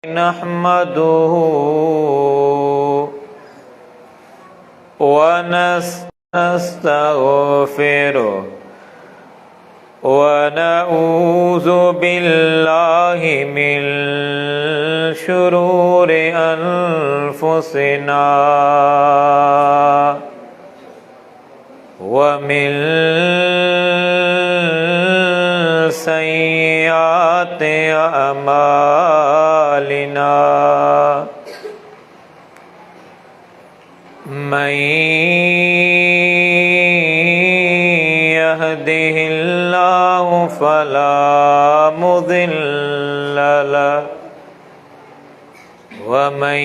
نحمده ونستغفره ونعوذ بالله من شرور أنفسنا ومن سيئات أعمالنا من يهده الله فلا مضل له ومن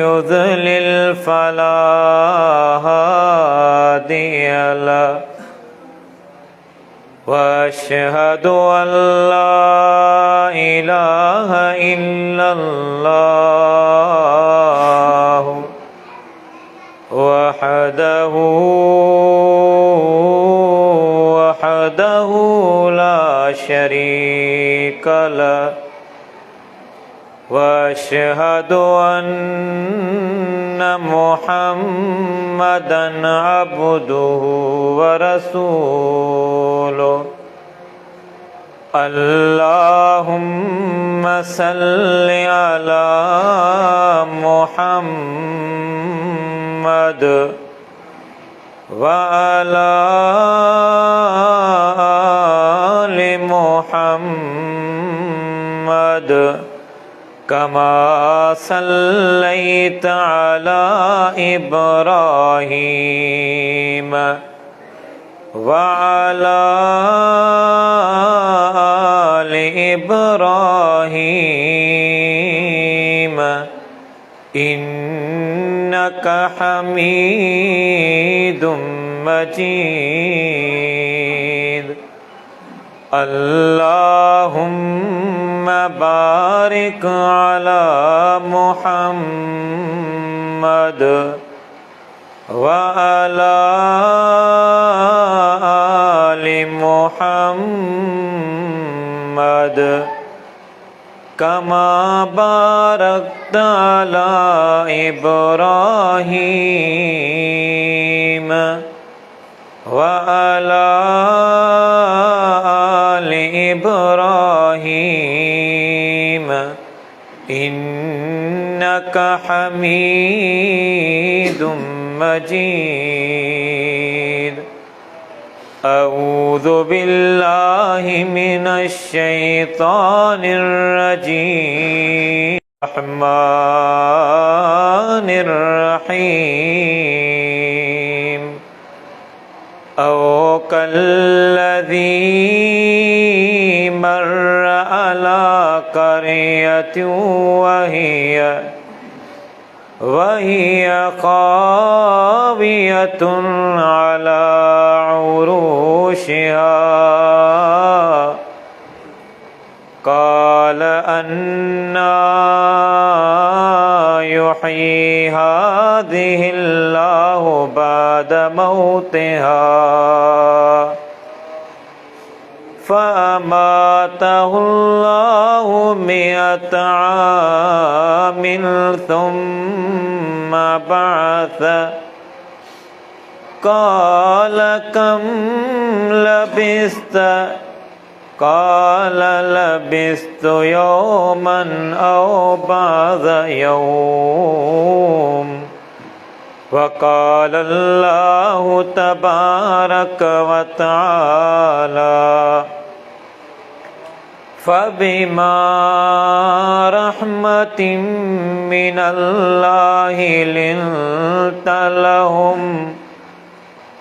يضلل فلا هادي له واشهد ان لا اله الا الله وحده وحده لا شريك له واشهد ان محمدا عبده ورسوله اللهم صل على محمد وعلى آل محمد كما صليت على إبراهيم وعلى آل إبراهيم إنك حميد مجيد اللهم بارك على محمد وعلى آل محمد كما باركت على إبراهيم وعلى آل إبراهيم إنك حميد مجيد أعوذ بالله من الشيطان الرجيم الرحمن الرحيم أو كالذي مر على قرية وهي وهي خاوية على عروشها قال أنا يحيي هذه الله بعد موتها فأماته الله مئة عام ثم بعث قال كم لبست قال لبست يوما أو بعض يوم وقال الله تبارك وتعالى فبما رحمة من الله لنت لهم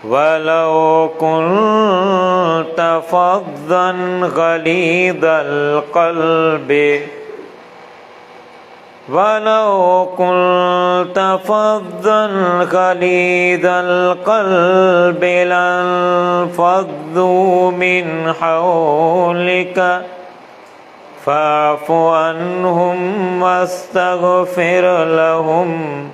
ولو كنت فظا غليظ القلب ولو كنت فظا غليظ القلب لانفضوا من حولك فاعف عنهم واستغفر لهم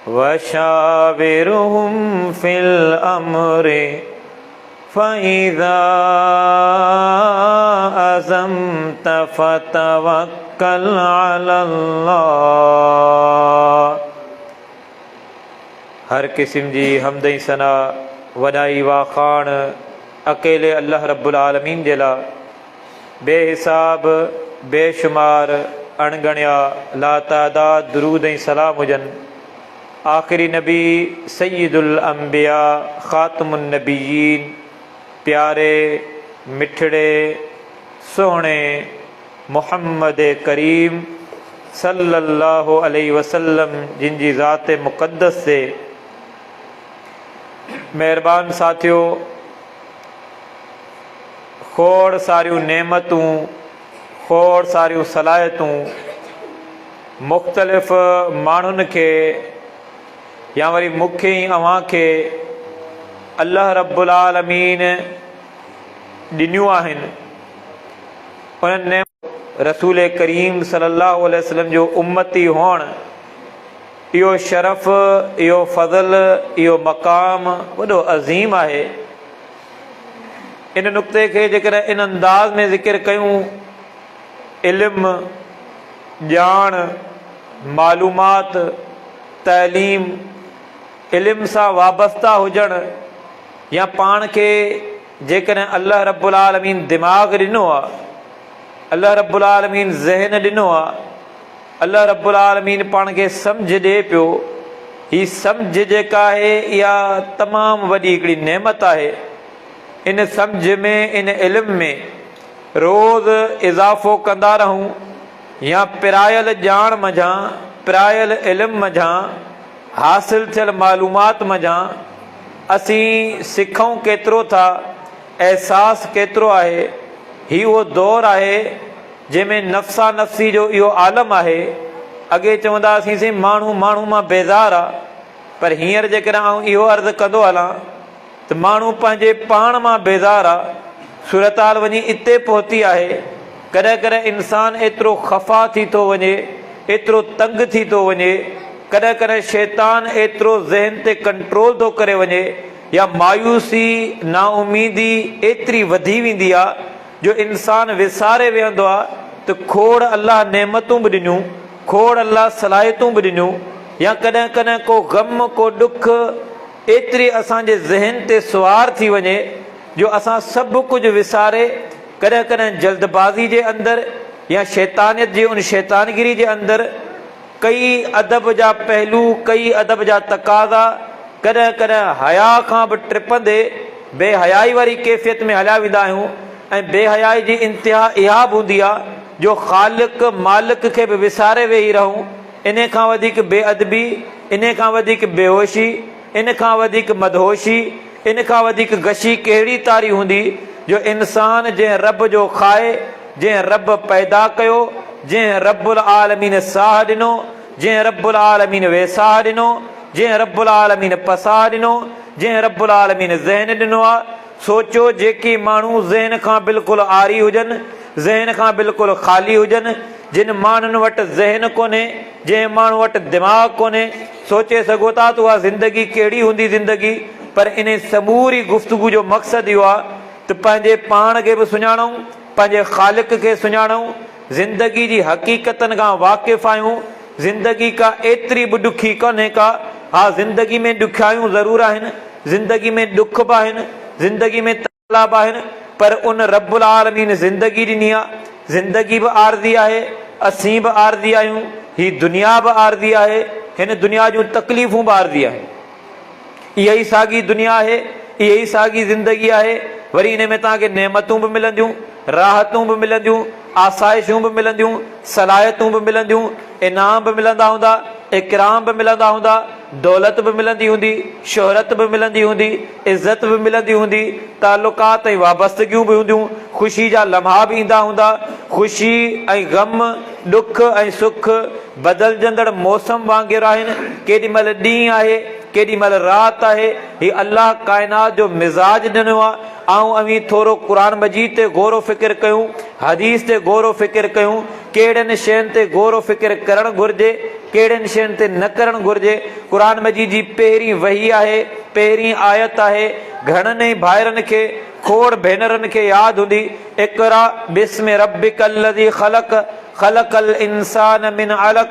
وشاورهم في الأمر فاذا عزمت فتوڪل علي الله. هر قسم جي حمد ۽ ثنا، وڏائي واکاڻ اڪيلي الله رب العالمين جي لاء بي حساب، بي شمار، اڻڳڻيا، لاتعداد درود ۽ سلام هجن. آخري نبي سيد الانبياء خاتم النبيين پياري مٺڙي سهڻي محمد ڪريم صلي الله عليه وسلم جن جي ذات مقدس تي. مهربان ساٿيو کوڙ ساريون نعمتون کوڙ ساريون صلاحيتون مختلف ماڻهن کي يا وري مون کي ۽ اوهان کي الله رب العالمين ڏنيون آهن انهن رسول ڪريم صلي الله عليه وسلم جو امتي هئڻ اهو شرف اهو فضل اهو مقام وڏو عظيم آهي. ان نقطي کي جيڪڏهن ان انداز ۾ ذڪر ڪيون علم، ڄاڻ، معلومات، تعليم، علم سان وابسته هجڻ يا پاڻ کي جيڪڏهن الله رب العالمين دماغ ڏنو آ، الله رب العالمين ذهن ڏنو آ، الله رب العالمين پاڻ کي سمجهه ڏئي پيو، هي سمجهه جيڪا آهي اها تمام وڏي هڪڙي نعمت آهي، ان سمجهه ۾ ان علم ۾ روز اضافو ڪندا رهون يا پرايل ڄاڻ منجهان، پرايل علم منجهان، حاصل ٿيل معلومات منجهان اسين سکون ڪيترو ٿا، احساس ڪيترو آهي، هي اهو دور آهي جنهن ۾ نفسا نفسي جو اهو عالم آهي، اڳي چوندا هئاسين سائين ماڻهو ماڻهو مان بيزار آ، پر هينئر جيڪڏهن آئون اهو عرض ڪندو هلان ته ماڻهو پنهنجي پاڻ مان بيزار آ، صورتحال وڃي اتي پهتي آهي، ڪڏهن ڪڏهن انسان ايترو خفا ٿي ٿو وڃي، ايترو تنگ ٿي ٿو وڃي، ڪڏهن ڪڏهن شيطان ايترو ذهن تي ڪنٽرول ٿو ڪري وڃي يا مايوسي، نااميدي ايتري وڌي ويندي آ جو انسان وساري ويهندو آ ته کوڙ الله نعمتون به ڏنيون، کوڙ الله صلاحيتون به ڏنيون يا ڪڏهن ڪڏهن ڪو غم، ڪو ڏک ايتري اسان جي ذهن تي سوار ٿي وڃي جو اسان سڀ ڪجهه وساري ڪڏهن ڪڏهن جلدبازي جي اندر يا شيطانيت جي ان شيطانگيري جي اندر ڪئي ادب جا پهلو، ڪئي ادب جا تقاضا ڪڏهن ڪڏهن حياء کان به ٽپندي بي حيائي واري ڪيفيت ۾ هليا ويندا آهيون ۽ بي حيائي جي انتها اها به هوندي آ جو خالق مالڪ کي به وساري ويهي رهون، انهي کان وڌيڪ بي ادبي، انهي کان وڌيڪ بيهوشي، ان کان وڌيڪ مدهوشي، ان کان وڌيڪ غشي ڪهڙي طاري هوندي جو انسان جنهن رب جو کائي، جنهن رب پيدا ڪيو، جنهن رب العالمين ساهه ڏنو، جنهن رب العالمين ويساهه ڏنو، جنهن رب العالمين پساهه ڏنو، جنهن رب العالمين ذهن ڏنو آ، سوچيو جيڪي ماڻهو ذهن کان بلڪل عاري هجن، ذهن کان بلڪل خالي هجن، جن ماڻهن وٽ ذهن ڪونهي، جنهن ماڻهو وٽ دماغ ڪونهي، سوچي سگهو ٿا ته اها زندگي ڪهڙي هوندي زندگي، پر انهي سموري گفتگو جو مقصد اهو آ ته پنهنجي پاڻ کي به سڃاڻون، پنهنجي خالق کي سڃاڻون، زندگي جي حقيقتن کان واقف آهيون، زندگي ڪا ايتري به ڏکي ڪونهي ڪا، ها زندگي ۾ ڏکيائيون ضرور آهن، زندگي ۾ ڏک به آهن، زندگي ۾ تڪلا به آهن، پر ان رب العالمين زندگي ڏني آ، زندگي به عارضي آهي، اسين به عارضي آهيون، هي دنيا به عارضي آهي، هن دنيا جون تڪليفون به عارضي آهن. اها ئي ساڳي دنيا آهي، اها ئي ساڳي زندگي آهي، وري انهي ۾ توهان کي نعمتون به ملنديون، راحتون به ملنديون، آسائشون به ملنديون، صلاحيتون به ملنديون، انعام به ملندا هوندا، اڪرام به ملندا هوندا، دولت به ملندي هوندي، شهرت به ملندي هوندي، عزت به ملندي هوندي، تعلقات ۽ وابستگيون به هونديون، خوشي جا لمحا به ايندا هوندا، خوشي ۽ غم، ڏک ۽ سک بدلجندڙ موسم وانگر آهن، ڪيڏي مهل ڏينهن آهي. ڪيڏي مهل رات آهي، هي الله ڪائنات جو مزاج ڏنو آ، آئون اوهين ٿورو قرآن مجيد تي غور و فڪر ڪيون، حديث تي غور و فڪر ڪيون، ڪهڙين شين تي غور و فڪر ڪرڻ گهرجي، ڪهڙين شين تي نه ڪرڻ گهرجي، قرآن مجيد جي پهرين وحي آهي، پهرين آيت آهي، گهڻن ئي ڀائرن کي، کوڙ ڀينرن کي ياد هوندي، اقرا باسم ربک الذي خلق، خلق الانسان من علق،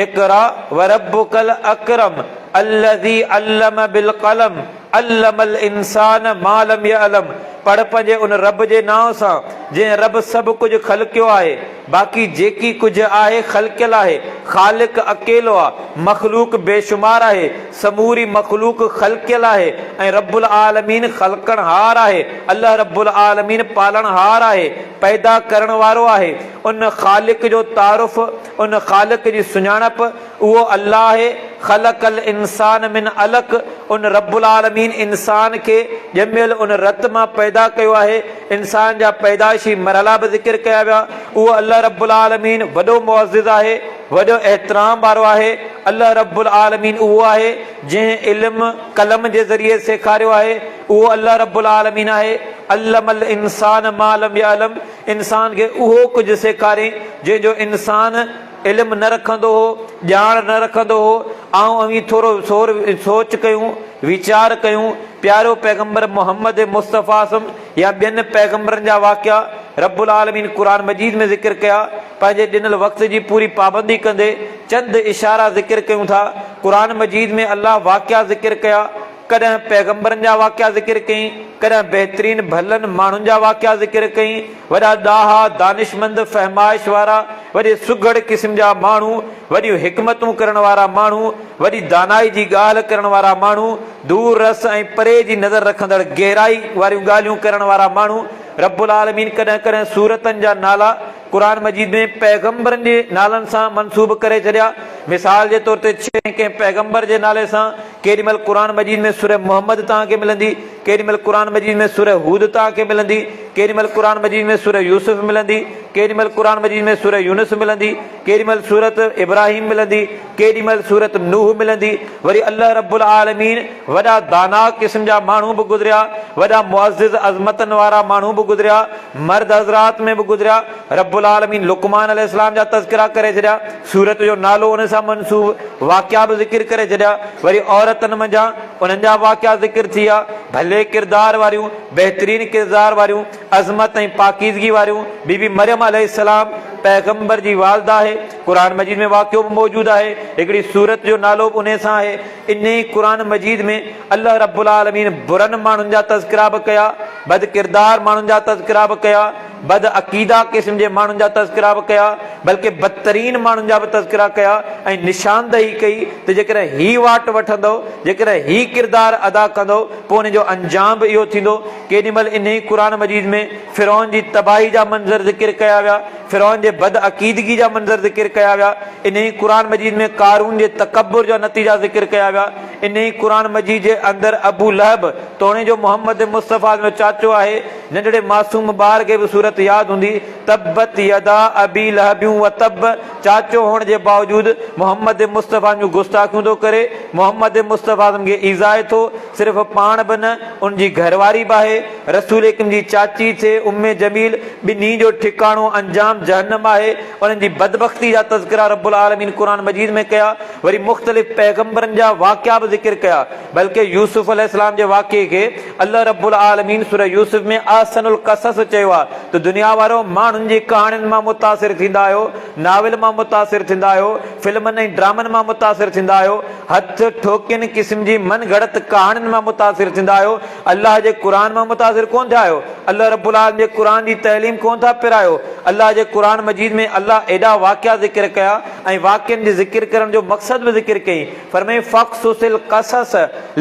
اقرا وربک الاڪرم الذي علم بالقلم، علم الانسان ما لم يعلم، پڙهه پنهنجي ان رب جي نانء سان، جنهن رب سڀ ڪجهه خلقيو آهي، باقي جيڪي ڪجهه آهي خلقيل آهي، خالق اڪيلو آ، مخلوق بيشمار آهي، سموري مخلوق خلقيل آهي ۽ رب العالمين خلقڻهار آهي، الله رب العالمين پالڻهار آهي، پيدا ڪرڻ وارو آهي، ان خالق جو تعارف، ان خالق جي سڃاڻپ، اهو الله آهي، خلق الانسان من علق، ان رب العالمين انسان کي ڄميل ان رت مان پيدا ڪيو آهي، انسان جا پيدائشي مرحلا به ذڪر ڪيا ويا، اهو الله رب العالمين وڏو معزز آهي، وڏو احترام وارو آهي، الله رب العالمين اهو آهي جنهن علم قلم جي ذريعي سيکاريو آهي، اهو الله رب العالمين آهي، علم الانسان ما لم يعلم، انسان کي اهو ڪجهه سيکارين جنهن جو انسان علم نه رکندو هو، ڄاڻ نه رکندو هو، آئون اوهين ٿورو سور سوچ ڪيون، ويچار ڪيون، پيارو پيغمبر محمد مصطفيٰ صه يا ٻين پيغمبرن جا واقعا رب العالمين قرآن مجيد ۾ ذڪر ڪيا، پنهنجي ڏنل وقت جي پوري پابندي ڪندي چند اشارا ذڪر ڪيون ٿا، قرآن مجيد ۾ الله واقعا ذڪر ڪيا، ڪڏهن پيغمبرن جا واقعا ذڪر ڪيائين، ڪڏهن بهترين ڀلن ماڻهن جا واقعا ذڪر ڪيائين، وڏا ڏاها، دانشمند، فهمائش وارا، وڏي سگهڙ قسم جا ماڻهو، وڏيون حڪمتون ڪرڻ وارا ماڻهو، وڏي دانائي جي ڳالهه ڪرڻ وارا ماڻهو، دور رس ۽ پري جي نظر رکندڙ گهرائي واريون ڳالهيون ڪرڻ وارا ماڻهو، رب العالمين ڪڏهن ڪڏهن سورتن جا نالا قرآن مجيد ۾ پيغمبرن جي نالن سان منسوب ڪري ڇڏيا، مثال جي طور تي ڇهين ڪنهن پيغمبر جي نالي سان، ڪيڏي مهل قرآن مجيد ۾ سوره محمد توهان کي ملندي، ڪيڏي مهل قرآن مجيد ۾ سوره هود توهان کي ملندي، ڪيڏي مهل قرآن مجيد ۾ سوره يوسف ملندي، ڪيڏي مهل قرآن مجيد ۾ سوره يونس ملندي، ڪيڏي مهل سورت ابراهيم ملندي، ڪيڏي مهل سورت نوح ملندي، وري الله رب العالمين وڏا داناء قسم جا ماڻهو به گذريا، وڏا معزز عظمتن وارا ماڻهو به گذريا، مرد حضرات ۾ به گذريا، رب العالمين لقمان عليه السلام جا تذڪرا ڪري ڇڏيا، سورت جو نالو ان سان منسوب، واقعا به ذڪر ڪري ڇڏيا، وري عورتن منجهان انهن جا واقعا ذڪر ٿي ويا، ڀلي ڪردار واريون، بهترين ڪردار واريون، عظمت ۽ پاڪيزگي واريون، بي بي مريم عليه السلام پيغمبر جي والده آهي، قرآن مجيد ۾ واقعو به موجود آهي، هڪڙي سورت جو نالو به انهي سان آهي، انهي قرآن مجيد ۾ الله رب العالمين برن ماڻهن جا تذڪرا به ڪيا، بد ڪردار ماڻهن جا تذڪرا به ڪيا، بد عقيده قسم جي ماڻهن جا تذڪرا به ڪيا، بلڪه بدترين ماڻهن جا به تذڪرا ڪيا ۽ نشاندهي ڪئي ته جيڪڏهن هي واٽ وٺندؤ، جيڪڏهن هي ڪردار ادا ڪندؤ، پوء ان جو انجام به اهو ٿيندو. ڪيڏي مهل انهي قرآن مجيد ۾ فرعون جي تباهي جا منظر ذڪر ڪيا ويا، فرعون جي بد عقيدگي جا منظر ذڪر ڪيا ويا، انهي قرآن مجيد ۾ قارون جي تڪبر جا نتيجا ذڪر ڪيا ويا، انهي قرآن مجيد جي اندر ابو لهب توڻي جو محمد مصطفيٰ جو چاچو آهي، ننڍڙي معصوم ٻار کي به سورت ياد هوندي، تبت يدا ابي لهب و تب، چاچو هئڻ جي باوجود محمد مصطفيٰ جون گستاخيون ٿو ڪري، محمد مصطفيٰ کي ايذائي ٿو، صرف پاڻ به نه ان جي گهرواري به آهي، رسول اڪرم جي چاچي ٿئي ام جميل، ٻنهي جو ٺڪاڻو انجام جهنم آهي، انهن جي بدبختي جا تذڪرا رب العالمين قرآن مجيد ۾ ڪيا، وري مختلف پيغمبرن جا واقعا به ذڪر ڪيا، بلڪه يوسف عليه السلام جي واقعي کي الله رب العالمين سوره يوسف ۾ احسن القصص چيو آهي ته دنيا وارو ماڻهن جي ڪهاڻين مان متاثر ٿيندا آهيو، ناول مان متاثر ٿيندا آهيو، فلمن ۽ ڊرامن مان متاثر ٿيندا آهيو، هٿ ٺوڪين قسم جي من گهڙت ڪهاڻين مان متاثر ٿيندا آهيو، الله جي قرآن مان متاثر ڪونه ٿيا آهيو، الله رب العالمين جي قرآن جي تعليم ڪونه ٿا پرايو، الله جي قرآن مجيد ۾ الله ايڏا واقعا ذڪر ڪيا ۽ واقعن جي ذڪر ڪرڻ جو مقصد به ذڪر ڪيائين، فرمايائين فاقصص القصص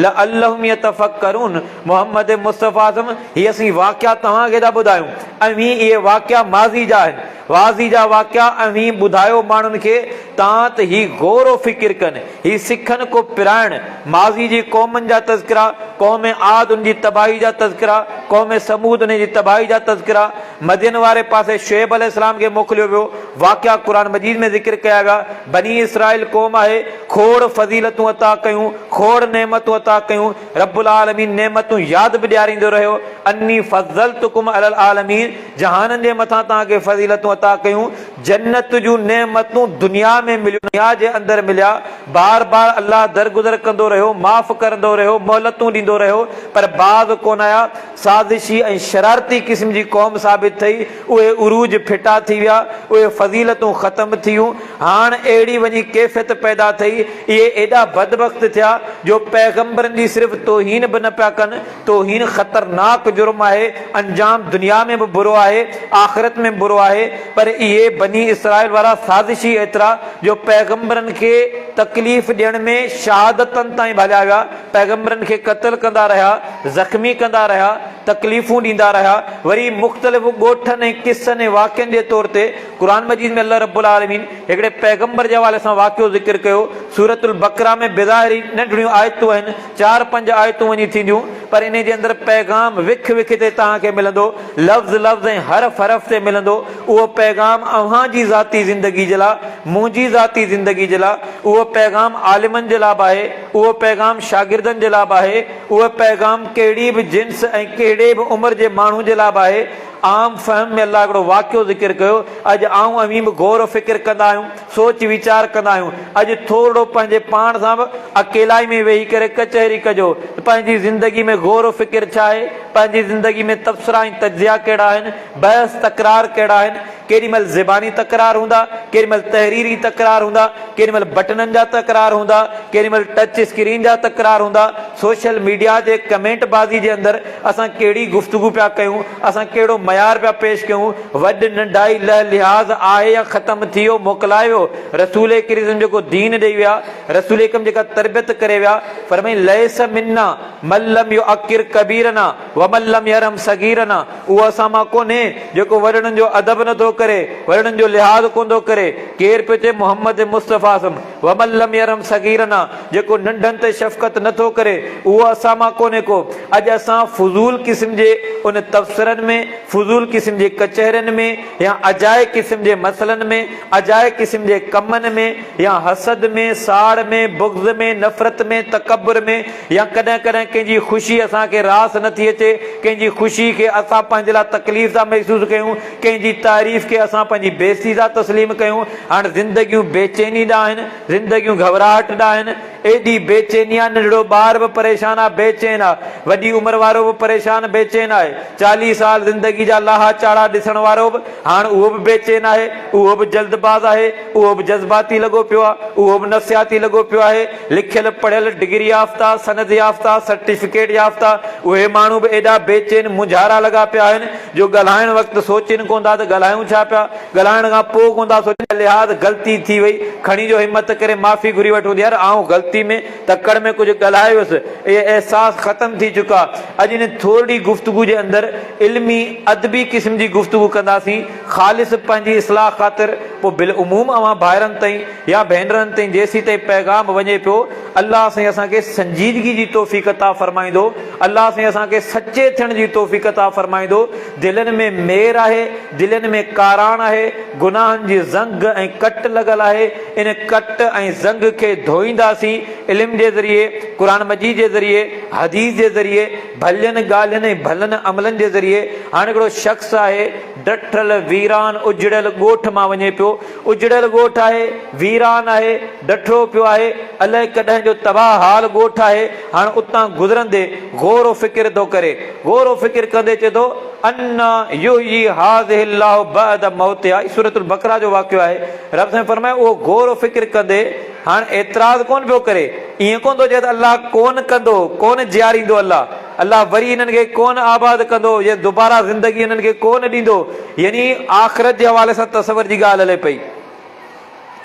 لعلهم يتفڪرون محمد مصطفيٰ صه هي اسين واقعا توهان کي ٿا ٻڌايون اوهين اهي واقعا ماضي جا آهن ماضي جا واقعا اوهين ٻڌايو ماڻهن کي تان ته هي غور و فڪر ڪن هي سکن ڪو پرائڻ ماضي جي قومن جا تذڪرا قوم عاد ان جي تباهي جا تذڪرا قوم ثمود انهي جي تباهي جا تذڪرا. مدين واري پاسي شعيب عليه السلام کي موڪليو ويو، واقعا قرآن مجيد ۾ ذڪر ڪيا ويا، بني اسرائيل قوم آهي، کوڙ فضيلتون عطا ڪيون، کوڙ نعمتون عطا ڪيون، رب العالمين نعمتون ياد به ڏياريندو رهيو، اني فضلتڪم علي العالمين، جهانن جي مٿان توهان کي فضيلتون عطا ڪيون، جنت جون نعمتون دنيا ۾ مليون، دنيا جي اندر مليا، بار بار الله درگذر ڪندو رهيو، معاف ڪرندو رهيو، مهلتون ڏيندو رهيو، پر باز ڪونه آيا، سازشي ۽ شرارتي قسم جي قوم ثابت ٿئي، اهي عروج ڦٽا ٿي ويا، اهي فضيلتون ختم ٿيون، هاڻ اهڙي وڃي ڪيفيت پيدا ٿئي، اهي ايڏا بدبخت ٿيا جو پيغمبرن جي صرف توهين به نه پيا ڪن، توهين خطرناڪ جرم آهي، انجام دنيا ۾ به برو آهي، آخرت ۾ به برو آهي، پر اهي بني اسرائيل وارا سازشي ايترا جو پيغمبرن کي تڪليف ڏيڻ ۾ شهادتن تائين به هليا ويا، پيغمبرن کي قتل ڪندا رهيا، زخمي ڪندا رهيا، تڪليفون ڏيندا رهيا، وري مختلف ڳوٺن ۽ قصن ۽ واقعن جي طور تي قرآن مجيد ۾ الله رب العالمين هڪڙي پيغمبر جي حوالي سان واقعو ذڪر ڪيو، سورة البقره ۾ بظاهر هي ننڍڙيون آيتون آهن، چار پنج آيتون وڃي ٿينديون، پر انهي جي اندر پيغام وک وک تي توهان کي ملندو، لفظ لفظ ۽ حرف حرف تي ملندو، اهو پيغام اوهان جي ذاتي زندگي جي لاء، منهنجي ذاتي زندگي جي لاء، اهو پيغام عالمن جي لاء به آهي، اهو پيغام شاگردن جي لاء به آهي، اهو پيغام ڪهڙي به جنس ۽ ڪهڙي به عمر جي ماڻهو جي لاء به آهي. عام فهم ۾ الله هڪڙو واقعو ذڪر ڪيو. اڄ آئون اوهين به غور و فڪر ڪندا آهيون، سوچ ويچار ڪندا آهيون. اڄ ٿورڙو پنهنجي پاڻ سان به اڪيلائي ۾ ويهي ڪري ڪچهري ڪجو ته پنهنجي زندگي ۾ غور و فڪر ڇا آهي، پنهنجي زندگي ۾ تبصرا ۽ تجزيا ڪهڙا آهن، بحث تڪرار ڪهڙا آهن، ڪيڏي مهل زباني تڪرار هوندا، ڪيڏي مهل تحريري تڪرار هوندا، ڪيڏي مهل بٽڻن جا تڪرار هوندا، ڪيڏي مهل ٽچ اسڪرين جا تڪرار هوندا، سوشل ميڊيا جي ڪمينٽ بازي جي اندر اسان ڪهڙي گفتگو پيا ڪيون، اسان ڪهڙو معيار پيا پيش ڪيون، وڏ ننڍائي لئه لحاظ آهي يا ختم ٿي ويو، موڪلائي ويو، رسول ڪريم جيڪو دين ڏئي ويا، رسول اڪرم جيڪا تربيت ڪري ويا، فرمائين ليس منا من لم يؤقر ڪبيرنا ومن لم يرحم صغيرنا اهو اسان مان ڪونهي جيڪو وڏڙن جو ادب نه ٿو ڪري، وڏڙن جو لحاظ ڪونه ٿو ڪري. ڪير پيو چئي محمد مصطفيٰ صه ومن لم يرحم صغيرنا جيڪو ننڍن تي شفقت نه ٿو ڪري اهو اسان مان ڪونهي ڪو. اڄ اسان فضول قسم جي ان تبصرن ۾، فضول قسم جي ڪچهرين ۾ يا اجائي قسم جي مسئلن ۾، اجائي قسم جي ڪمن ۾ يا حسد ۾، ساڙ ۾، بغض ۾، نفرت ۾، تڪبر ۾ يا ڪڏهن ڪڏهن ڪنهن جي خوشي اسان کي راس نه ٿي اچي، ڪنهن جي خوشي کي اسان پنهنجي لاء تڪليف ٿا محسوس ڪيون، ڪنهن جي تعريف کي اسان پنهنجي بيعزتي ٿا تسليم ڪيون. هاڻ زندگيون بيچيني ڏانهن آهن، زندگيون گهٻراهٽ ڏانهن آهن. ايڏي بيچيني آ، ننڍڙو ٻار به پريشان آ، بيچين آ، وڏي عمر وارو به پريشان بيچين آهي، چاليهه سال زندگي جا لاها چاڙها ڏسڻ وارو به هاڻ اهو به بيچين آهي، اهو به جلد باز آهي، اهو به جذباتي لڳو پيو آ، اهو به نفسياتي لڳو پيو آهي. لکيل پڙهيل، ڊگري يافته، سند يافته، سرٽيفڪيٽ يافته اهي ماڻهو به ايڏا بيچين مونجهارا لڳا پيا آهن جو ڳالهائڻ وقت سوچين ڪونه ٿا ته ڳالهايون ڇا پيا، ڳالهائڻ کان پوء ڪونه ٿا سوچين. لحاظ غلطي ٿي وئي، کڻي جو همت ڪري معافي گهري وٺون ته يار آئون غلطي ۾ تڪڙ ۾ ڪجهه ڳالهائي ويس، اهي احساس ختم ٿي چڪا. اڄ ان ٿورڙي گفتگو جي اندر علمي ادبي قسم جي گفتگو ڪنداسين، خالص پنهنجي اصلاح خاطر، پوء بالعموم اوهان ڀائرن تائين يا ڀينرن تائين جيسيتائين پيغام وڃي پيو، الله سائين اسان کي سنجيدگي جي توفيق عطا فرمائيندو، الله سائين اسان کي سچي ٿيڻ جي توفيق عطا فرمائيندو، دلين ۾ مير آهي، دلين ۾ ڪاراڻ آهي، گناهن جي زنگ ۽ ڪٽ لڳل آهي، ان ڪٽ ۽ زنگ کي ڌوئينداسين علم جي ذريعي، قرآن مجيد جي ذريعي، حديث جي ذريعي، ڀلين ڳالهين ۽ ڀلن عملن جي ذريعي، هاڻ هڪڙو شخص آهي، ڊٺل، ويران، اجڙيل ڳوٺ مان وڃي پيو، اجڙيل ڳوٺ آهي، ويران آهي، ڊٺو پيو آهي، الائي ڪڏهن جو تباهه حال ڳوٺ آهي، هاڻ اتان گذرندي غور و فڪر ٿو ڪري، غور و فڪر ڪندي چئي ٿو، انّا يحيي هذه الله بعد موتها هي سورة البقره جو واقعو آهي، رب سائين فرمايو اهو غور و فڪر ڪندي هاڻ اعتراض ڪونه پيو ڪري، ائين ڪونه ٿو چئي ته الله ڪونه ڪندو، ڪونه جياريندو الله، الله وري انهن کي ڪونه آباد ڪندو يا دوباره زندگي انهن کي ڪونه ڏيندو، يعني آخرت جي حوالي سان تصور جي ڳالهه هلي پئي.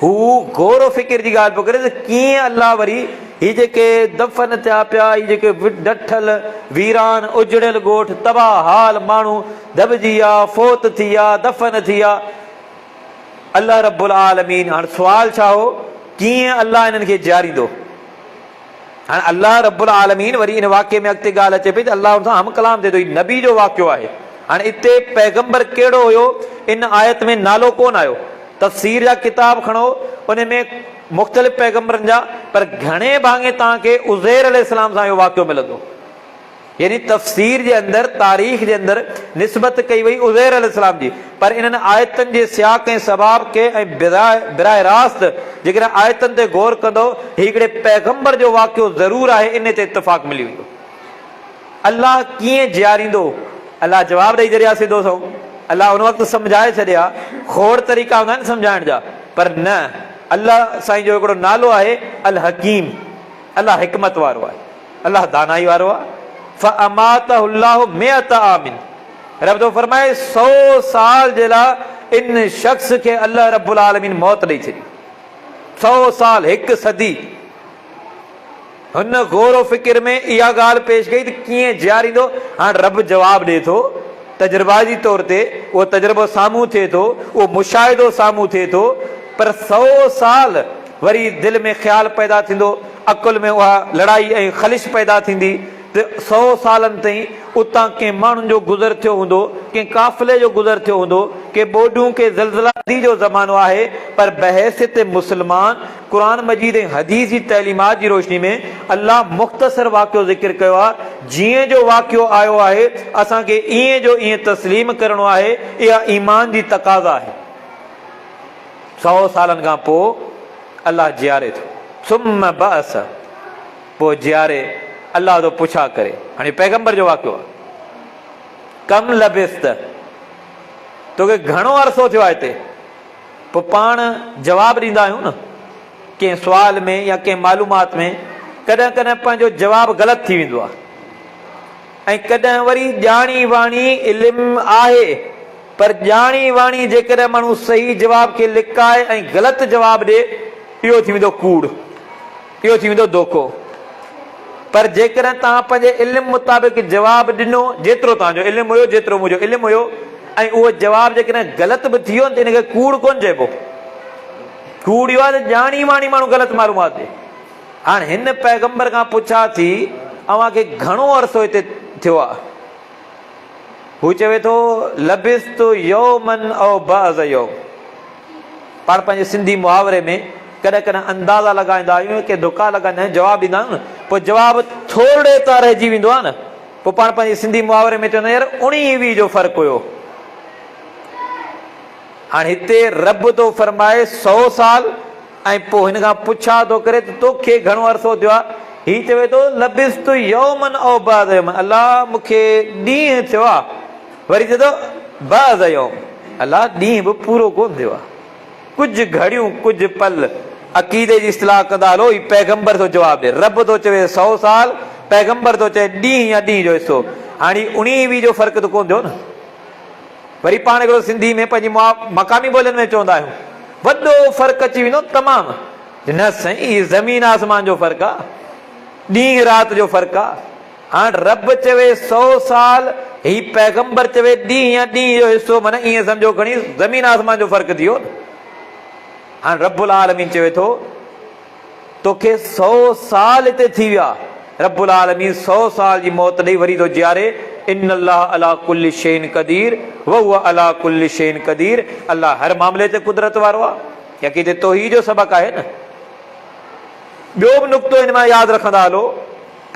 هو غور و فڪر جي ڳالهه پيو ڪري ته ڪيئن الله وري هي جيڪي دفن ٿيا پيا، هي جيڪي ڊٺل، ويران، اجڙيل ڳوٺ، تباهه حال ماڻهو دٻجي ويا، فوت ٿي ويا، دفن ٿي ويا، الله رب العالمين هاڻ سوال ڇا هو؟ ڪيئن الله انهن کي جياريندو؟ هاڻ الله رب العالمين وري ان واقعي ۾ اڳتي ڳالهه اچي پئي ته الله ان سان هم ڪلام ٿئي ٿو، هي نبي جو واقعو آهي. هاڻي اتي پيغمبر ڪهڙو هيو ان آيت ۾ نالو ڪونه آيو. تفسير جا ڪتاب کڻو ان ۾ مختلف پيغمبرن جا پر گهڻي ڀاڱي توهان کي عزير عليه السلام سان اهو واقعو ملندو. يعني تفسير جي اندر تاريخ جي اندر نسبت ڪئي وئي عزير عليه السلام جي پر انهن آيتن جي سياق ۽ سباب کي ۽ براهه راست جيڪڏهن آيتن تي غور ڪندؤ هي هڪڙي پيغمبر جو واقعو ضرور آهي انهي تي اتفاق ملي ويندو. الله ڪيئن جياريندو؟ الله جواب ڏئي ڇڏي ها سڌو سنئون. الله ان وقت سمجهائي ڇڏي ها. کوڙ طريقا هوندا آهن سمجهائڻ جا پر نه الله سائين جو هڪڙو نالو آهي الحڪيم الله حڪمت وارو آهي. الله دانائي وارو آ. فاماته الله مئة عام رب ٿو فرمائي سو سال جي لاء ان شخص کي الله رب العالمين موت ڏئي ڇڏي. سو سال، هڪ صدي. هن غور و فڪر ۾ اها ڳالهه پيش ڪئي ته ڪيئن جياريندو؟ هاڻ رب جواب ڏئي ٿو تجرباتي طور تي اهو تجربو سامهون ٿئي ٿو، اهو مشاهدو سامهون ٿئي ٿو پر سو سال وري دل ۾ خيال پيدا ٿيندو، عقل ۾ اها لڙائي ۽ خلش پيدا ٿيندي ته سئو سالن تائين اتان ڪنهن ماڻهن جو گذر ٿيو هوندو، ڪنهن قافلي جو گذر ٿيو هوندو، ڪي ٻوڏون ڪي زلزلا the جو زمانو آهي پر بحيثيت مسلمان قرآن مجيد ۽ حديث جي تعليمات جي روشني ۾ الله مختصر واقعو ذڪر ڪيو آهي، جيئن جو واقعو آيو آهي اسان کي ائين جو ائين تسليم ڪرڻو آهي، اها ايمان جي تقاضا آهي. سئو سالن کان پوء الله جياري ٿو. ثم بعث پوء جياري الله ٿو پڇا ڪري. هاڻي پيغمبر جو واقعو آهي. ڪم لبثت توکي گهڻو عرصو ٿيو آهي هتي. پوء پاڻ جواب ڏيندا آهيون نه ڪنهن سوال ۾ يا ڪنهن معلومات ۾ ڪڏهن ڪڏهن پنهنجو جواب غلط ٿي ويندو آهي ۽ ڪڏهن وري ڄاڻي واڻي علم آهي پر ڄاڻي واڻي جيڪڏهن ماڻهو صحيح جواب کي لڪائي ۽ غلط جواب ڏي، اهو ٿي ويندو ڪوڙ، اهو ٿي ويندو دوکو. پر جيڪڏهن توهان پنهنجي علم مطابق جواب ڏنو، جيترو توهان جو علم هيو، جيترو منهنجو علم هيو، ۽ اهو جواب جيڪڏهن غلط به ٿي ويو ته ان کي ڪوڙ ڪونه چئبو. ڪوڙ اهو آهي ته ڄاڻي واڻي ماڻهو غلط معلومات ڏي. هاڻ هن پيغمبر کان پڇا ٿي، اوهان کي گهڻو عرصو هتي ٿيو آهي؟ هو چوي ٿو، لبثت يوما او بعض يوم. پاڻ پنهنجي سنڌي محاوري ۾ ڪڏهن ڪڏهن اندازا لڳائيندا آهيون ڪي ڌڪا لڳائيندا آهيون جواب ڏيندا آهيون نه پوء جواب ٿورڙي تان رهجي ويندو آهي نه پوء پاڻ پنهنجي سنڌي محاوري ۾ چوندا آهيون يار اڻيهه ويهه جو فرق هيو. هاڻ هتي رب ٿو فرمائي سئو سال ۽ پوء هن کان پڇا ٿو ڪري ته توکي گهڻو عرصو ٿيو آهي؟ هي چوي ٿو لبثت يوما او بعض يوم الله مون کي ڏينهن ٿيو آهي. وري چوي ٿو بعض يوم الله ڏينهن به پورو ڪونه ٿيو آهي. ڪجهه گهڙيون ڪجهه پل عقيدي جي اصطلاح ڪندا هلو هي پيغمبر ٿو جواب ڏي. رب ٿو چوي سئو سال پيغمبر ٿو چئي ڏينهن يا ڏينهن جو حصو. هاڻي اڻيهه ويهه جو فرق ته ڪونه ٿيو نه. وري پاڻ هڪڙو سنڌي ۾ پنهنجي مقامي ٻولين ۾ چوندا آهيون وڏو فرق اچي ويندو تمام نه سائين هي زمين آسمان جو فرق آ ڏينهن رات جو فرق آ هاڻ رب چوي سو سال هي پيغمبر چوي ڏينهن يا ڏينهن جو حصو معنی ائين سمجهو کڻي زمين آسمان جو فرق ٿي ويو هاڻ رب العالمين چوي ٿو توکي سئو سال اتي ٿي ويا، رب العالمين سئو سال جي موت ڏئي وري ٿو جياري، ان الله علي ڪل شيء قدير وهو علي ڪل شيء قدير الله هر معاملي تي قدرت وارو آهي. يقين هتي توحيد جو سبق آهي نه. ٻيو به نقطو هن مان ياد رکندا هلو،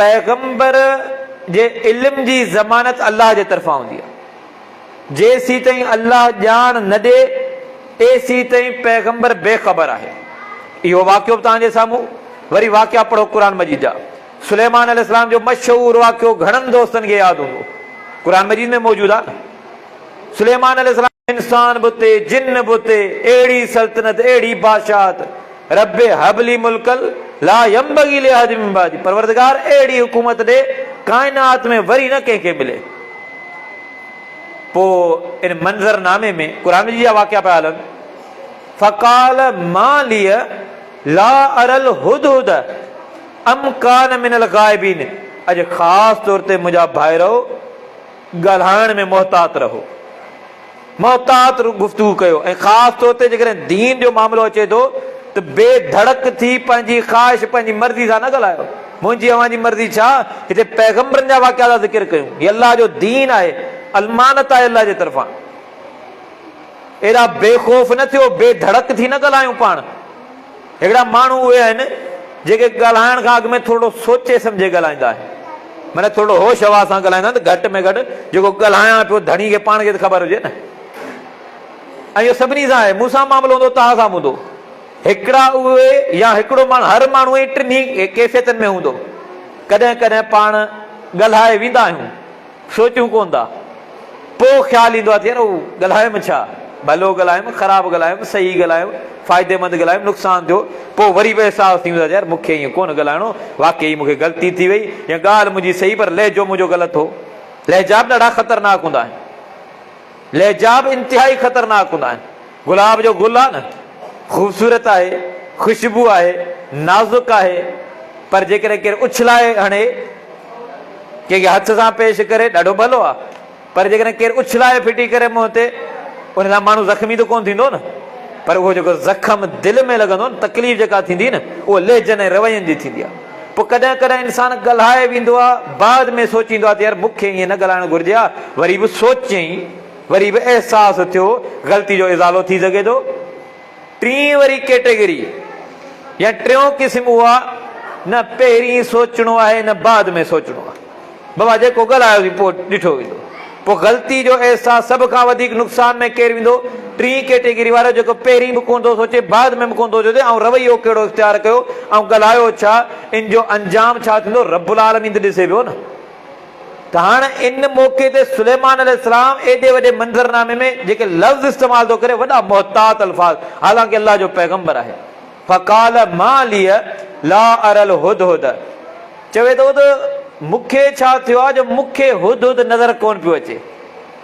پيغمبر جي علم جي ضمانت الله جي طرفان هوندي آهي. جيسيتائين الله ڄاڻ نه ڏي، تيسيتائين پيغمبر بي خبر آهي. اهو واقعو به توهان جي سامهون. وري واقعا پڙهو قرآن مجيد جا. سليمان عليه السلام جو مشهور واقعو گهڻن دوستن کي ياد هوندو. قرآن مجيد ۾ موجود آهي نه. سليمان عليه السلام انسان به اتي، جن به اتي، اهڙي سلطنت، اهڙي بادشاهت، رب هب لي ملڪا لا ينبغي لاحد من بعدي، پروردگار اهڙي حڪومت ڏي ڪائنات ۾ وري نه ڪنهن کي ملي. پوء ان منظر نامي ۾ قرآن مجيد جا واقعا پيا هلن، فقال ما لي لا اري الهدهد ام ڪان من الغائبين اڄ خاص طور تي منهنجا ڀائرؤ ڳالهائڻ ۾ محتاط رهو، محتاط گفتگو ڪيو ۽ خاص طور تي جيڪڏهن دين جو معاملو اچي ٿو ته بي ڌڙڪ ٿي پنهنجي خواهش پنهنجي مرضي سان نه ڳالهايو. منهنجي اوهان جي مرضي ڇا؟ هتي پيغمبرن جا واقعا ٿا ذڪر ڪيون. هي الله جو دين آهي. المانت آهي الله جي طرفان. ايڏا بي خوف نه ٿيو، بي ڌڙڪ ٿي نه ڳالهايون پاڻ. هڪڙا ماڻهو اهي آهن جيڪي ڳالهائڻ کان اڳ ۾ ٿورڙو سوچي سمجهي ڳالهائيندا آهن. معنيٰ ٿورڙو هوش حواس سان ڳالهائيندا آهن ته گهٽ ۾ گهٽ جيڪو ڳالهايان پيو ڌڻي کي پاڻ کي ته خبر هجي نه. ۽ اهو سڀني سان آهي، مون سان معاملو هوندو توهان سان به هوندو. هڪڙا اهي يا هڪڙو ماڻهو هر ماڻهو ئي ٽنهي ڪيفيتن ۾ هوندو. ڪڏهن ڪڏهن پاڻ ڳالهائي ويندا آهيون. سوچيون ڪونه ٿا. پوء خيال ايندو آهي ته يار اهو ڳالهايم ڇا؟ ڀلو ڳالهايم، خراب ڳالهايم، صحيح ڳالهايم، فائديمند ڳالهايم، نقصان ٿيو. پوء وري به احساس ٿيندو آهي ته يار مون کي ائين ڪونه ڳالهائڻو، واقعي مون کي غلطي ٿي وئي يا ڳالهه منهنجي صحيح پر لهجو منهنجو غلط هو. لهجا به ڏاڍا خطرناڪ هوندا آهن. لهجا به انتهائي خطرناڪ هوندا آهن. گلاب جو گل آهي نه، خوبصورت آهي، خوشبو آهي، نازڪ آهي، پر جيڪڏهن ڪير اڇلائي هڻي، ڪنهن کي هٿ سان پيش ڪري، ڏاڍو ڀلو آهي، پر جيڪڏهن ڪير اڇلائي ڦٽي ڪري منهن تي، ان سان ماڻهو زخمي ته ڪونه ٿيندو نه، پر اهو جيڪو زخم دل ۾ لڳندو نه، تڪليف جيڪا ٿيندي نه، اهو لهجن ۽ روين جي ٿيندي آهي. پوء ڪڏهن ڪڏهن انسان ڳالهائي ويندو آهي، بعد ۾ سوچيندو آهي ته يار مون کي ائين نه ڳالهائڻ گهرجي ها، وري به سوچيائين، وري به احساس ٿيو، غلطي جو ازالو ٿي سگهي ٿو. ٽين وري ڪيٽيگري يا ٽيون قسم اهو آهي نه پهرين سوچڻو آهي نه بعد ۾ سوچڻو آهي. بابا جيڪو ڳالهايوسين پوء ڏٺو ويندو. پوء غلطي جو احساس سڀ کان وڌيڪ نقصان ۾ ڪير ويندو؟ ٽين ڪيٽيگري وارو جيڪو پهرين به ڪونه ٿو سوچي بعد ۾ به ڪونه ٿو سوچي آئون رويو ڪهڙو اختيار ڪيو آئون ڳالهايو ڇا ان جو انجام ڇا ٿيندو رب العالمين ته ڏسي پيو نه. ته هاڻ ان موقعي تي سليمان عليه السلام ايڏي وڏي منظرنامي ۾ جيڪي لفظ استعمال ٿو ڪري وڏا محتاط الفاظ حالانڪه الله جو پيغمبر آهي فقال ما لي لا اري الهدهد چوي ٿو ته مون کي ڇا ٿيو آهي جو مون کي هدهد نظر ڪونه پيو اچي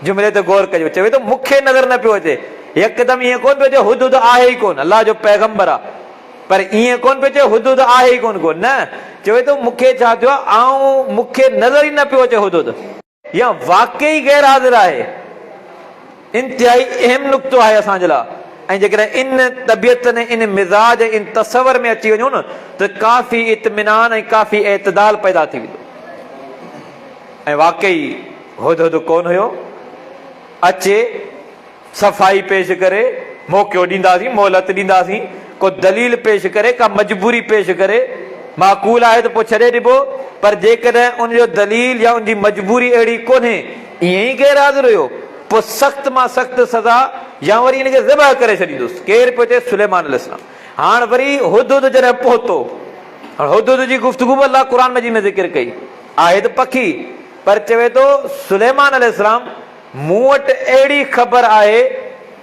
جملي تي غور ڪجو چوي ٿو مون کي نظر نه پيو اچي يڪدم ائين ڪونه پيو چئي هدهد آهي ئي ڪونه الله جو پيغمبر آهي پر ائين ڪونه پيو چئي هدهد آهي ئي ڪونه ڪو، نه، چوي ٿو مون کي ڇا ٿيو آهي، آئون، مون کي نظر ئي نه پيو اچي هدهد. يا واقعي غير حاضر آهي. انتهائي اهم نقطو آهي اسان جي لاء ۽ جيڪڏهن ان طبيعتن ۽ ان مزاج ۽ ان تصور ۾ اچي وڃون نه ته ڪافي اطمينان ۽ ڪافي اعتدال پيدا ٿي ويندو. ۽ واقعي هدهد ڪونه هيو، اچي. صفائي پيش ڪري، موقعو ڏينداسين، مهلت ڏينداسين، ڪو دليل پيش ڪري، ڪا مجبوري پيش ڪري، معقول آهي ته پوء ڇڏي ڏبو، پر جيڪڏهن ان جو دليل يا ان جي مجبوري اهڙي ڪونهي، ائين ئي غير حاضر هيو، پوء سخت مان سخت سزا يا وري ان کي ذبح ڪري ڇڏيندس. ڪير پيو چئي؟ سليمان عليه السلام. هاڻ وري هدهد جڏهن پهتو، هاڻ هدهد جي گفتگو به الله قرآن مجيد ۾ ذڪر ڪئي آهي ته پکي، پر چوي ٿو سليمان عليه السلام مون وٽ اهڙي خبر آهي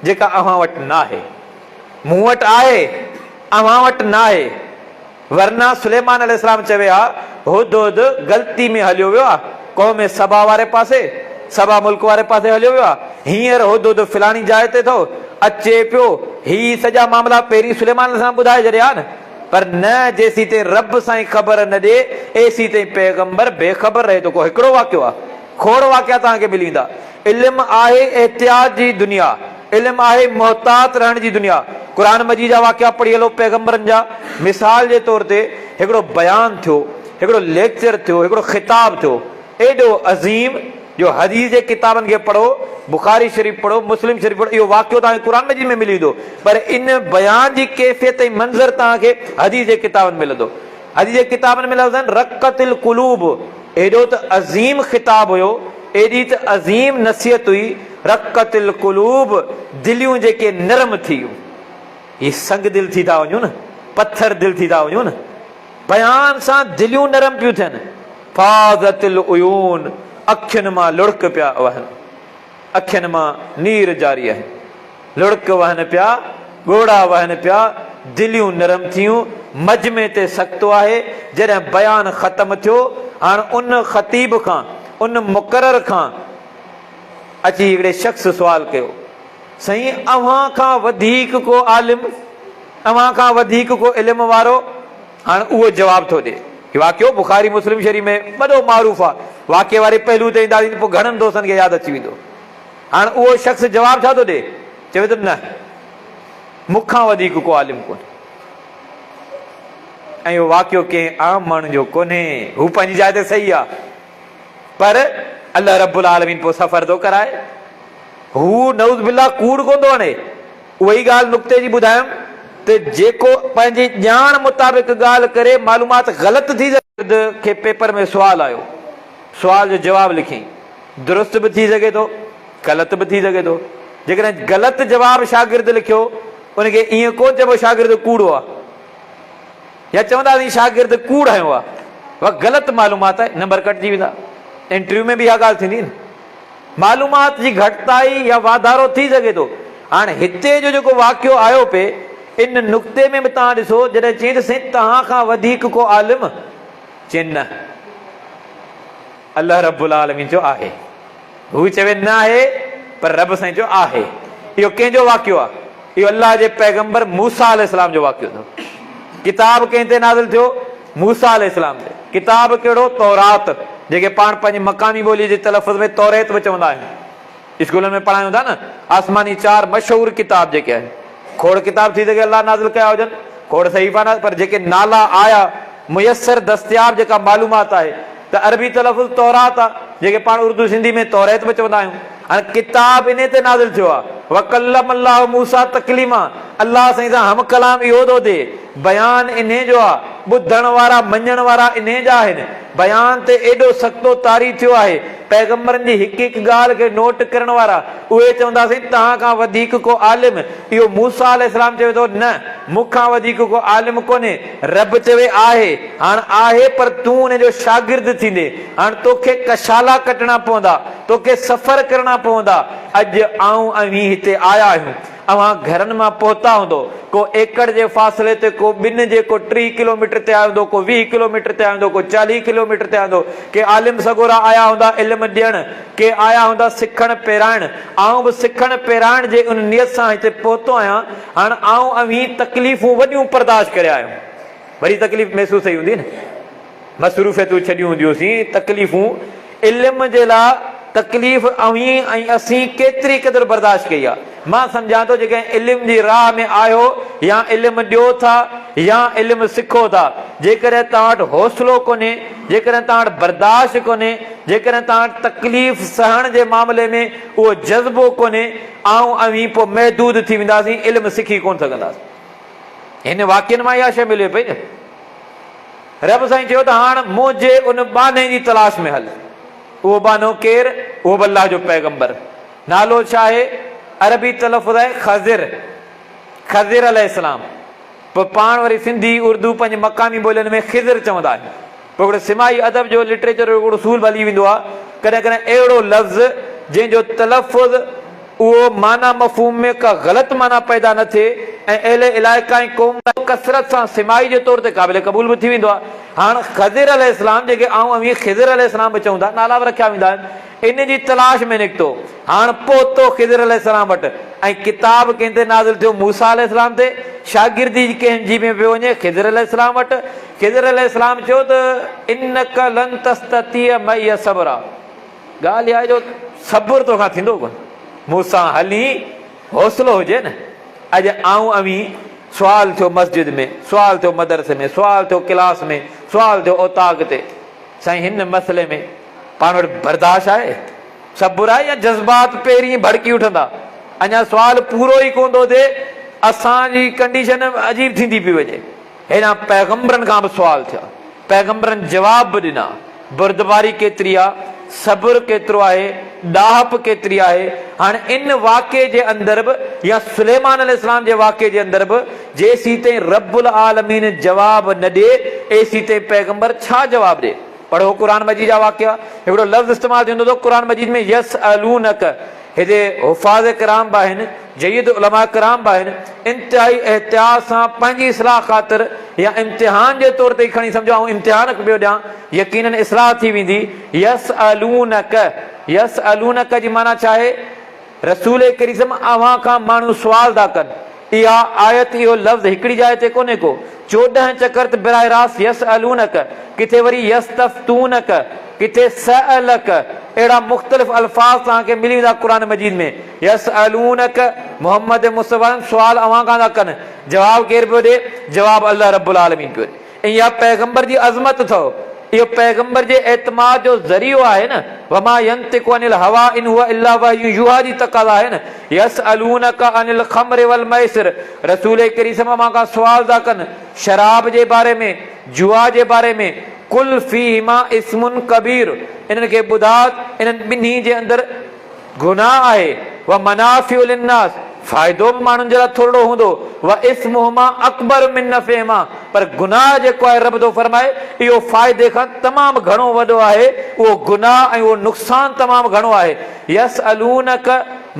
جيڪا اوهان وٽ ناهي. مون وٽ آهي، اوهان وٽ ناهي. ورنه سليمان عليه السلام چوي ها، هدهد غلطي ۾ هليو ويو آهي، قوم سبا واري پاسي، سبا ملڪ واري پاسي هليو ويو آهي، هينئر هدهد فلاڻي جاء تي اٿو، اچي پيو. هي سڄا معاملا پهرين سليمان عليه السلام ٻڌائي ڇڏيا ها نه. پر نه جيسيتائين رب سائين خبر نه ڏي، ايسيتائين پيغمبر بي خبر رهي ٿو. ڪو هڪڙو واقعو آهي. کوڙ واقعا توهان کي ملي ويندا. علم آهي احتياط جي دنيا، علم آهي محتاط رهڻ جي دنيا. قرآن مجيد جا واقعا پڙهي هلو پيغمبرن جا. مثال جي طور تي هڪڙو بيان ٿيو، هڪڙو ليڪچر ٿيو، هڪڙو خطاب ٿيو ايڏو عظيم جو حديث جي ڪتابن کي پڙهو، بخاري شريف پڙهو، مسلم شريف پڙهو اهو واقعو توهان کي قرآن مجيد ۾ ملي ويندو پر ان بيان جي ڪيفيت ۽ منظر توهان کي حديث جي ڪتابن ۾ ملندو. حديث جي ڪتابن ۾ لفظ آهن رقت القلوب ايڏو ته عظيم خطاب هيو، ايڏي ته عظيم نصيحت هئي، رقت القلوب دليون جيڪي نرم ٿي ويون. هي سنگ دل ٿي ٿا وڃون نه، پٿر دل ٿي ٿا وڃون نه، بيان سان دليون نرم پيون ٿين. فاضت العيون اکين مان لڙڪ پيا وهن. اکين مان نير جاري آهن. لڙڪ وهن پيا، ڳوڙها وهن پيا، دليون نرم ٿيون، مجمعي تي سڪتو آهي، جڏهن بيان ختم ٿيو، هاڻ ان خطيب کان، ان مقرر کان اچي هڪڙي شخص سوال ڪيو، سائين اوهان کان وڌيڪ ڪو عالم، اوهان کان وڌيڪ ڪو علم وارو؟ هاڻ اهو جواب ٿو ڏي. هي واقعو بخاري مسلم شريف ۾ وڏو معروف آ. واقعي واري پهلو تي اينداسين ته پوء گهڻن دوستن کي ياد اچي ويندو. هاڻ اهو شخص جواب ڇا ٿو ڏي؟ چوي ٿو نه مون کان وڌيڪ ڪو عالم ڪونهي. ۽ اهو واقعو ڪنهن عام ماڻهو جو ڪونهي. هو پنهنجي جاء تي صحيح آ. پر الله رب العالمين پوء سفر ٿو ڪرائي. هو نعوذ بالله ڪوڙ ڪونه ٿو هڻي. اها ئي ڳالهه نقطي جي ٻڌايم ته جيڪو پنهنجي ڄاڻ مطابق ڳالهه ڪري معلومات غلط ٿي سگهي. کي پيپر ۾ سوال آيو سوال جو جواب لکيائين درست به ٿي سگهي ٿو غلط به ٿي سگهي ٿو جيڪڏهن غلط جواب شاگرد لکيو ان کي ائين ڪونه چئبو شاگرد ڪوڙو آ يا چونداسين شاگرد ڪوڙ هنيو آ اها غلط معلومات آهي نمبر ڪٽجي ويندا انٽرويو ۾ به اها ڳالهه ٿيندي نه معلومات جي گهٽتائي يا واڌارو ٿي سگهي ٿو. هاڻ هتي جو جيڪو واقعو آيو پئي ان نقطي ۾ به توهان ڏسو جڏهن چيائين ته سائين توهان کان وڌيڪ ڪو عالم؟ چيائين نه. الله رب العالمين چيو آهي. هو چوي نه آهي پر رب سائين چيو آهي. اهو ڪنهن جو واقعو آهي؟ اهو الله جي پيغمبر موسيٰ عليه السلام جو واقعو اٿو. ڪتاب ڪنهن تي نازل ٿيو؟ موسيٰ عليه السلام تي. ڪتاب ڪهڙو؟ تورات، جنهن کي پاڻ پنهنجي مقامي ٻوليء جي تلفظ ۾ توريت به چوندا آهيون. اسڪولن ۾ پڙهايون ٿا نه، آسماني چار مشهور ڪتاب جيڪي آهن. کوڙ ڪتاب ٿي سگهي الله نازل ڪيا هجن، کوڙ صحيفا نازل پر جيڪي نالا آيا، ميسر دستياب جيڪا معلومات آهي ته عربي تلفظ تورات آ، جنهن کي پاڻ اردو سنڌي ۾ توريت به چوندا آهيون. هاڻي ڪتاب انهي تي نازل ٿيو آ. وڪلم الله موسيٰ تڪليما، الله سائين سان هم ڪلام اهو ٿو ٿئي. بيان انهي جو آ. ٻڌڻ وارا مڃڻ وارا انهي جا آهن. بيان تي ايڏو سڪتو طاري ٿيو آهي. پيغمبرن جي هڪ هڪ ڳالهه کي نوٽ ڪرڻ وارا اهي چوندا سائين توهان کان وڌيڪ ڪو عالم؟ اهو موسيٰ عليه السلام چوي ٿو نه مون کان وڌيڪ ڪو عالم ڪونهي. رب چوي آهي. هاڻ آهي پر تون ان جو شاگرد ٿيندين. هاڻ توکي ڪشالا ڪٽڻا پوندا. توکي سفر ڪرڻا پوندا. اڄ آئون اوهين هتي آيا آهيون. اوهان گهرن مان پهتا هوندو. ڪو ايڪڙ جي فاصلي تي، ڪو ٻن جي، ڪو 30 ڪلوميٽر تي آيو هوندو، ڪو 20 ڪلوميٽر تي آيو هوندو، ڪو 40 ڪلوميٽر تي آيو هوندو. ڪي عالم سڳورا آيا هوندا علم ڏيڻ، ڪي آيا هوندا سکڻ پيرائڻ. آئون به سکڻ پيرائڻ جي ان نيت سان هتي پهتو آهيان. هاڻ آئون اوهين تڪليفون وڏيون برداشت ڪري آيا آهيون. وري تڪليف محسوس ٿئي هوندي نه. مصروفيتون ڇڏيون هونديونسين، تڪليفون، علم جي لاء تڪليف اوهين ۽ اسين ڪيتري قدر برداشت ڪئي آهي. مان سمجهان ٿو جيڪڏهن علم جي راهه ۾ آهيو يا علم ڏيو ٿا يا علم سکو ٿا، جيڪڏهن توهان وٽ حوصلو ڪونهي، جيڪڏهن توهان وٽ برداشت ڪونهي، جيڪڏهن توهان وٽ تڪليف سهڻ جي معاملي ۾ اهو جذبو ڪونهي، آئون اوهين پوء محدود ٿي وينداسين، علم سکي ڪونه سگهنداسين. هن واقعن مان اها شيء ملي پئي نه. رب سائين چيو ته هاڻ منهنجي ان ٻانهي جي تلاش ۾ هل. اهو ٻانهو ڪير؟ اهو به الله جو پيغمبر. نالو ڇا آهي؟ عربي تلفظ آهي خضر. خضر عليه السلام. پوء پاڻ وري سنڌي، اردو پنهنجي مقامي ٻولين ۾ خضر چوندا آهيون. پوء هڪڙو سماعي ادب جو لٽريچر جو هڪڙو اصول به هلي ويندو آهي. ڪڏهن ڪڏهن اهڙو لفظ جنهن جو تلفظ اهو معنيٰ مفهوم ۾ ڪا غلط معنيٰ پيدا نه ٿئي ۽ اهل علائقه ۽ قوم لاء ڪثرت سان سماعي جي طور تي قابل قبول به ٿي ويندو آهي. هاڻ خضر عليه السلام جنهن کي آئون اوهين خضر عليه السلام به چئون ٿا، نالا به رکيا ويندا آهن، ان جي تلاش ۾ نڪتو. هاڻ پهتو خضر عليه السلام وٽ ۽ ڪتاب ڪنهن تي نازل ٿيو؟ موسيٰ عليه السلام تي. شاگردي ڪنهن جي ۾ پيو وڃي؟ خضر عليه السلام وٽ. خضر عليه السلام چيو ته انک لن تستطيع معي صبرا. ڳالهه اها آهي جو صبر توکان ٿيندو ڪونه. مون سان هلين حوصلو هجي نه. اڄ آئون اوهين سوال ٿيو مسجد ۾، سوال ٿيو مدرسي ۾، سوال ٿيو ڪلاس ۾، سوال ٿيو اوطاق تي. سائين هن مسئلي ۾ پاڻ وٽ برداشت آهي؟ صبر آهي يا جذبات پهرين ڀڙڪي اٺندا؟ اڃا سوال پورو ئي ڪونه ٿو ٿئي اسان جي ڪنڊيشن عجيب ٿيندي پئي وڃي. هيڏانهن پيغمبرن کان به سوال ٿيا، پيغمبرن جواب به ڏنا. بردباري ڪيتري آ، صبر ڪيترو آهي، ڏاهپ ڪيتري آهي. هاڻ ان واقعي جي اندر به يا سليمان عليه السلام جي واقعي جي اندر به جيسيتائين رب العالمين جواب نه ڏي ايسيتائين پيغمبر ڇا جواب ڏي. پڙهو قرآن مجيد جا واقعا، هڪڙو لفظ استعمال ٿيندو اٿو قرآن مجيد ۾ يسألونک، هتي حفاظ ڪرام به آهن، جيد علماء ڪرام به آهن، انتهائي احتياط سان پنهنجي اصلاح خاطر يا امتحان جي طور تي ئي کڻي سمجهو آئون امتحان پيو ڏيان، يقيناً اصلاح ٿي ويندي، يسألونک، يسألونک جي معنيٰ ڇا آهي؟ رسول ڪريم صلعم اوهان کان ماڻهو سوال ٿا ڪن. اها آيت اهو لفظ هڪڙي جاء تي ڪونهي ڪو. 14 چڪر ته براهه راست يسألونک، ڪٿي وري يستفتونک، ڪٿي سألک، اهڙا مختلف الفاظ توهان کي ملي ويندا قرآن مجيد ۾. يسألونک، محمد مصطفيٰ صلعم سوال اوهان کان ٿا ڪن. جواب ڪير پيو ڏي؟ جواب الله رب العالمين پيو ڏي. ۽ اها پيغمبر جي عظمت اٿئو. اهو پيغمبر جي اعتماد جو ذريعو آهي نه، وما ينطق عن الهويٰ ان هو الا وحي يوحيٰ جي تقاضا آهي نه، يسألونک عن الخمر والميسر رسول ڪريم صلعم اوهان کان سوال ٿا ڪن شراب جي باري ۾ جوا جي باري ۾ قل فيهما اثم ڪبير انهن کي ٻڌاء انهن ٻنهي جي اندر گناهه آهي، و منافع للناس، فائدو به ماڻهن جي لاء ٿورڙو هوندو، و اثمهما اڪبر من نفعهما، پر گناهه جيڪو آهي رب ٿو فرمائي اهو فائدي کان تمام گهڻو وڏو آهي، اهو گناهه ۽ اهو نقصان تمام گهڻو آهي. يسألونک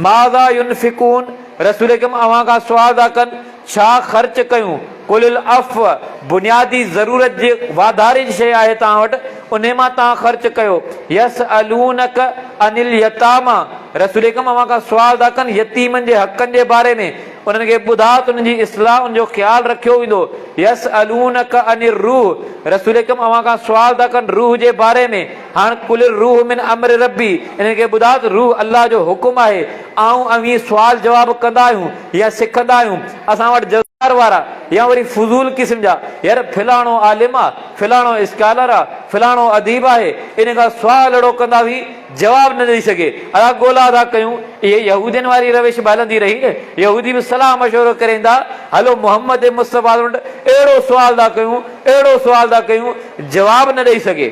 ماذا ينفقون، رسول اڪرم اوهان کان سوال ٿا ڪن ڇا خرچ ڪيون؟ قل العفو، بنيادي ضرورت جي واڌاري جي شيء آهي توهان وٽ، انهي مان توهان خرچ ڪيو. يسألونک عن اليتاميٰ، رسول اڪرم اوهان کان سوال ٿا ڪن يتيمن جي حقن جي باري ۾، انهن کي ٻڌاء ته انهن جي اصلاح، ان جو خيال رکيو ويندو. يسألونک عن الروح، رسول اڪرم اوهان کان سوال ٿا ڪن روح جي باري ۾، هاڻ قل الروح من امر ربي، انهن کي ٻڌاء ته روح الله جو حڪم آهي، آئون اوهين سوال جواب ڪندا آهيون يا سکندا آهيون، اسان وٽ جذبار وارا يا وري فضول قسم جا، يار فلاڻو عالم آ، فلاڻو اسڪالر آ، فلاڻو اديب آهي، ان کان سوال اهڙو ڪنداسين جواب نه ڏئي سگهي، ادا ڳولا ٿا ڪيون، اهي يهودين واري روش به هلندي رهي نه، يهودي به صلاح مشورو ڪري ايندا، هلو محمد مصطفيٰ وٽ اهڙو سوال ٿا ڪيون، اهڙو سوال ٿا ڪيون، جواب نه ڏئي سگهي.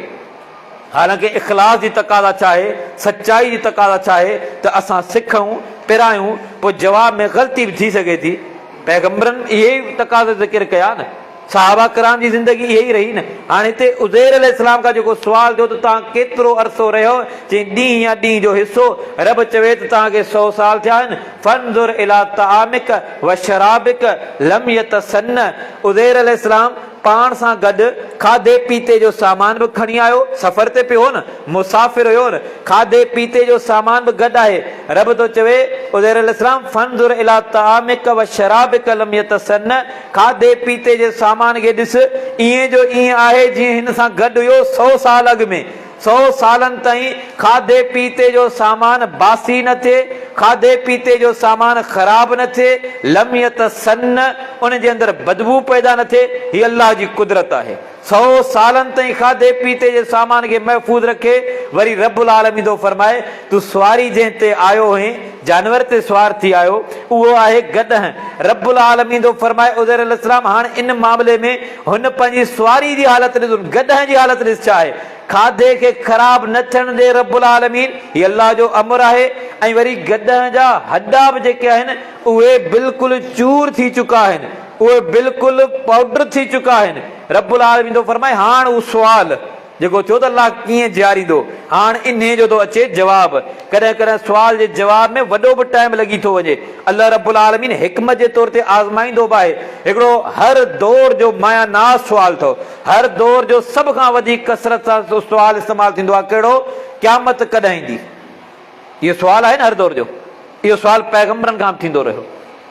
حالانڪه اخلاص جي تقاضا ڇا آهي، سچائي جي تقاضا ڇا آهي ته اسان سکون، پرايون، پوء جواب ۾ غلطي به ٿي سگهي ٿي. پيغمبرن اهي ئي تقاضا ذڪر ڪيا نه. صحابه ڪرام جي زندگي اهي ئي رهي نه. هاڻ هتي عزير عليه السلام کان جيڪو سوال ٿيو ته توهان ڪيترو عرصو رهيو؟ چيائين ڏينهن يا ڏينهن جو حصو. رب چوي ته توهان کي سئو سال ٿيا آهن. فانظر الي طعامک وشرابک لم يتسنه عزير عليه السلام پاڻ سان گڏ کاڌي پيتي جو سامان به کڻي آيو، سفر تي پيو هو نه، مسافر هيو نه، کاڌي پيتي جو سامان به گڏ آهي، رب ٿو چوي، عزير عليه السلام فانظر الي طعامک وشرابک لم يتسنه کاڌي پيتي جي سامان کي ڏس، ائين جو ائين آهي جيئن هن سان گڏ هيو سئو سال اڳ ۾. سئو سالن تائين کاڌي پيتي جو سامان باسي نه ٿئي، کاڌي پيتي جو سامان خراب نه ٿئي، لم يتسنّ، ان جي اندر بدبو پيدا نه ٿئي، هي الله جي قدرت آهي. سئو سالن تائين کاڌي پيتي جي سامان کي محفوظ رکي، وري رب العالمين ٿو فرمائي، تون سواري جنهن تي آيو هئين، جانور تي سوار ٿي آيو، اهو آهي گڏهه. رب العالمين ٿو فرمائي، عزير عليه السلام هاڻ ان معاملي ۾ هن پنهنجي سواري جي حالت ڏس، ان گڏهه جي حالت ڏس ڇا آهي؟ کاڌي کي خراب نه ٿيڻ ڏي رب العالمين، هي الله جو امر آهي ۽ وري گڏهه جا هڏا به جيڪي آهن اهي بلڪل چور ٿي چڪا آهن، اهي بلڪل پائوڊر ٿي چڪا آهن. رب العالمين ٿو فرمائي هاڻ اهو سوال جيڪو ٿيو ته الله ڪيئن جياريندو، هاڻ انهي جو ٿو اچي جواب. ڪڏهن ڪڏهن سوال جي جواب ۾ وڏو به ٽائيم لڳي ٿو وڃي. الله رب العالمين حڪمت جي طور تي آزمائيندو به آهي. هڪڙو هر دور جو مايا ناز سوال اٿو. هر دور جو سڀ کان وڌيڪ ڪثرت سان سوال استعمال ٿيندو آهي ڪهڙو؟ قيامت ڪڏهن ايندي؟ اهو سوال آهي نه هر دور جو. اهو سوال پيغمبرن کان به ٿيندو رهيو.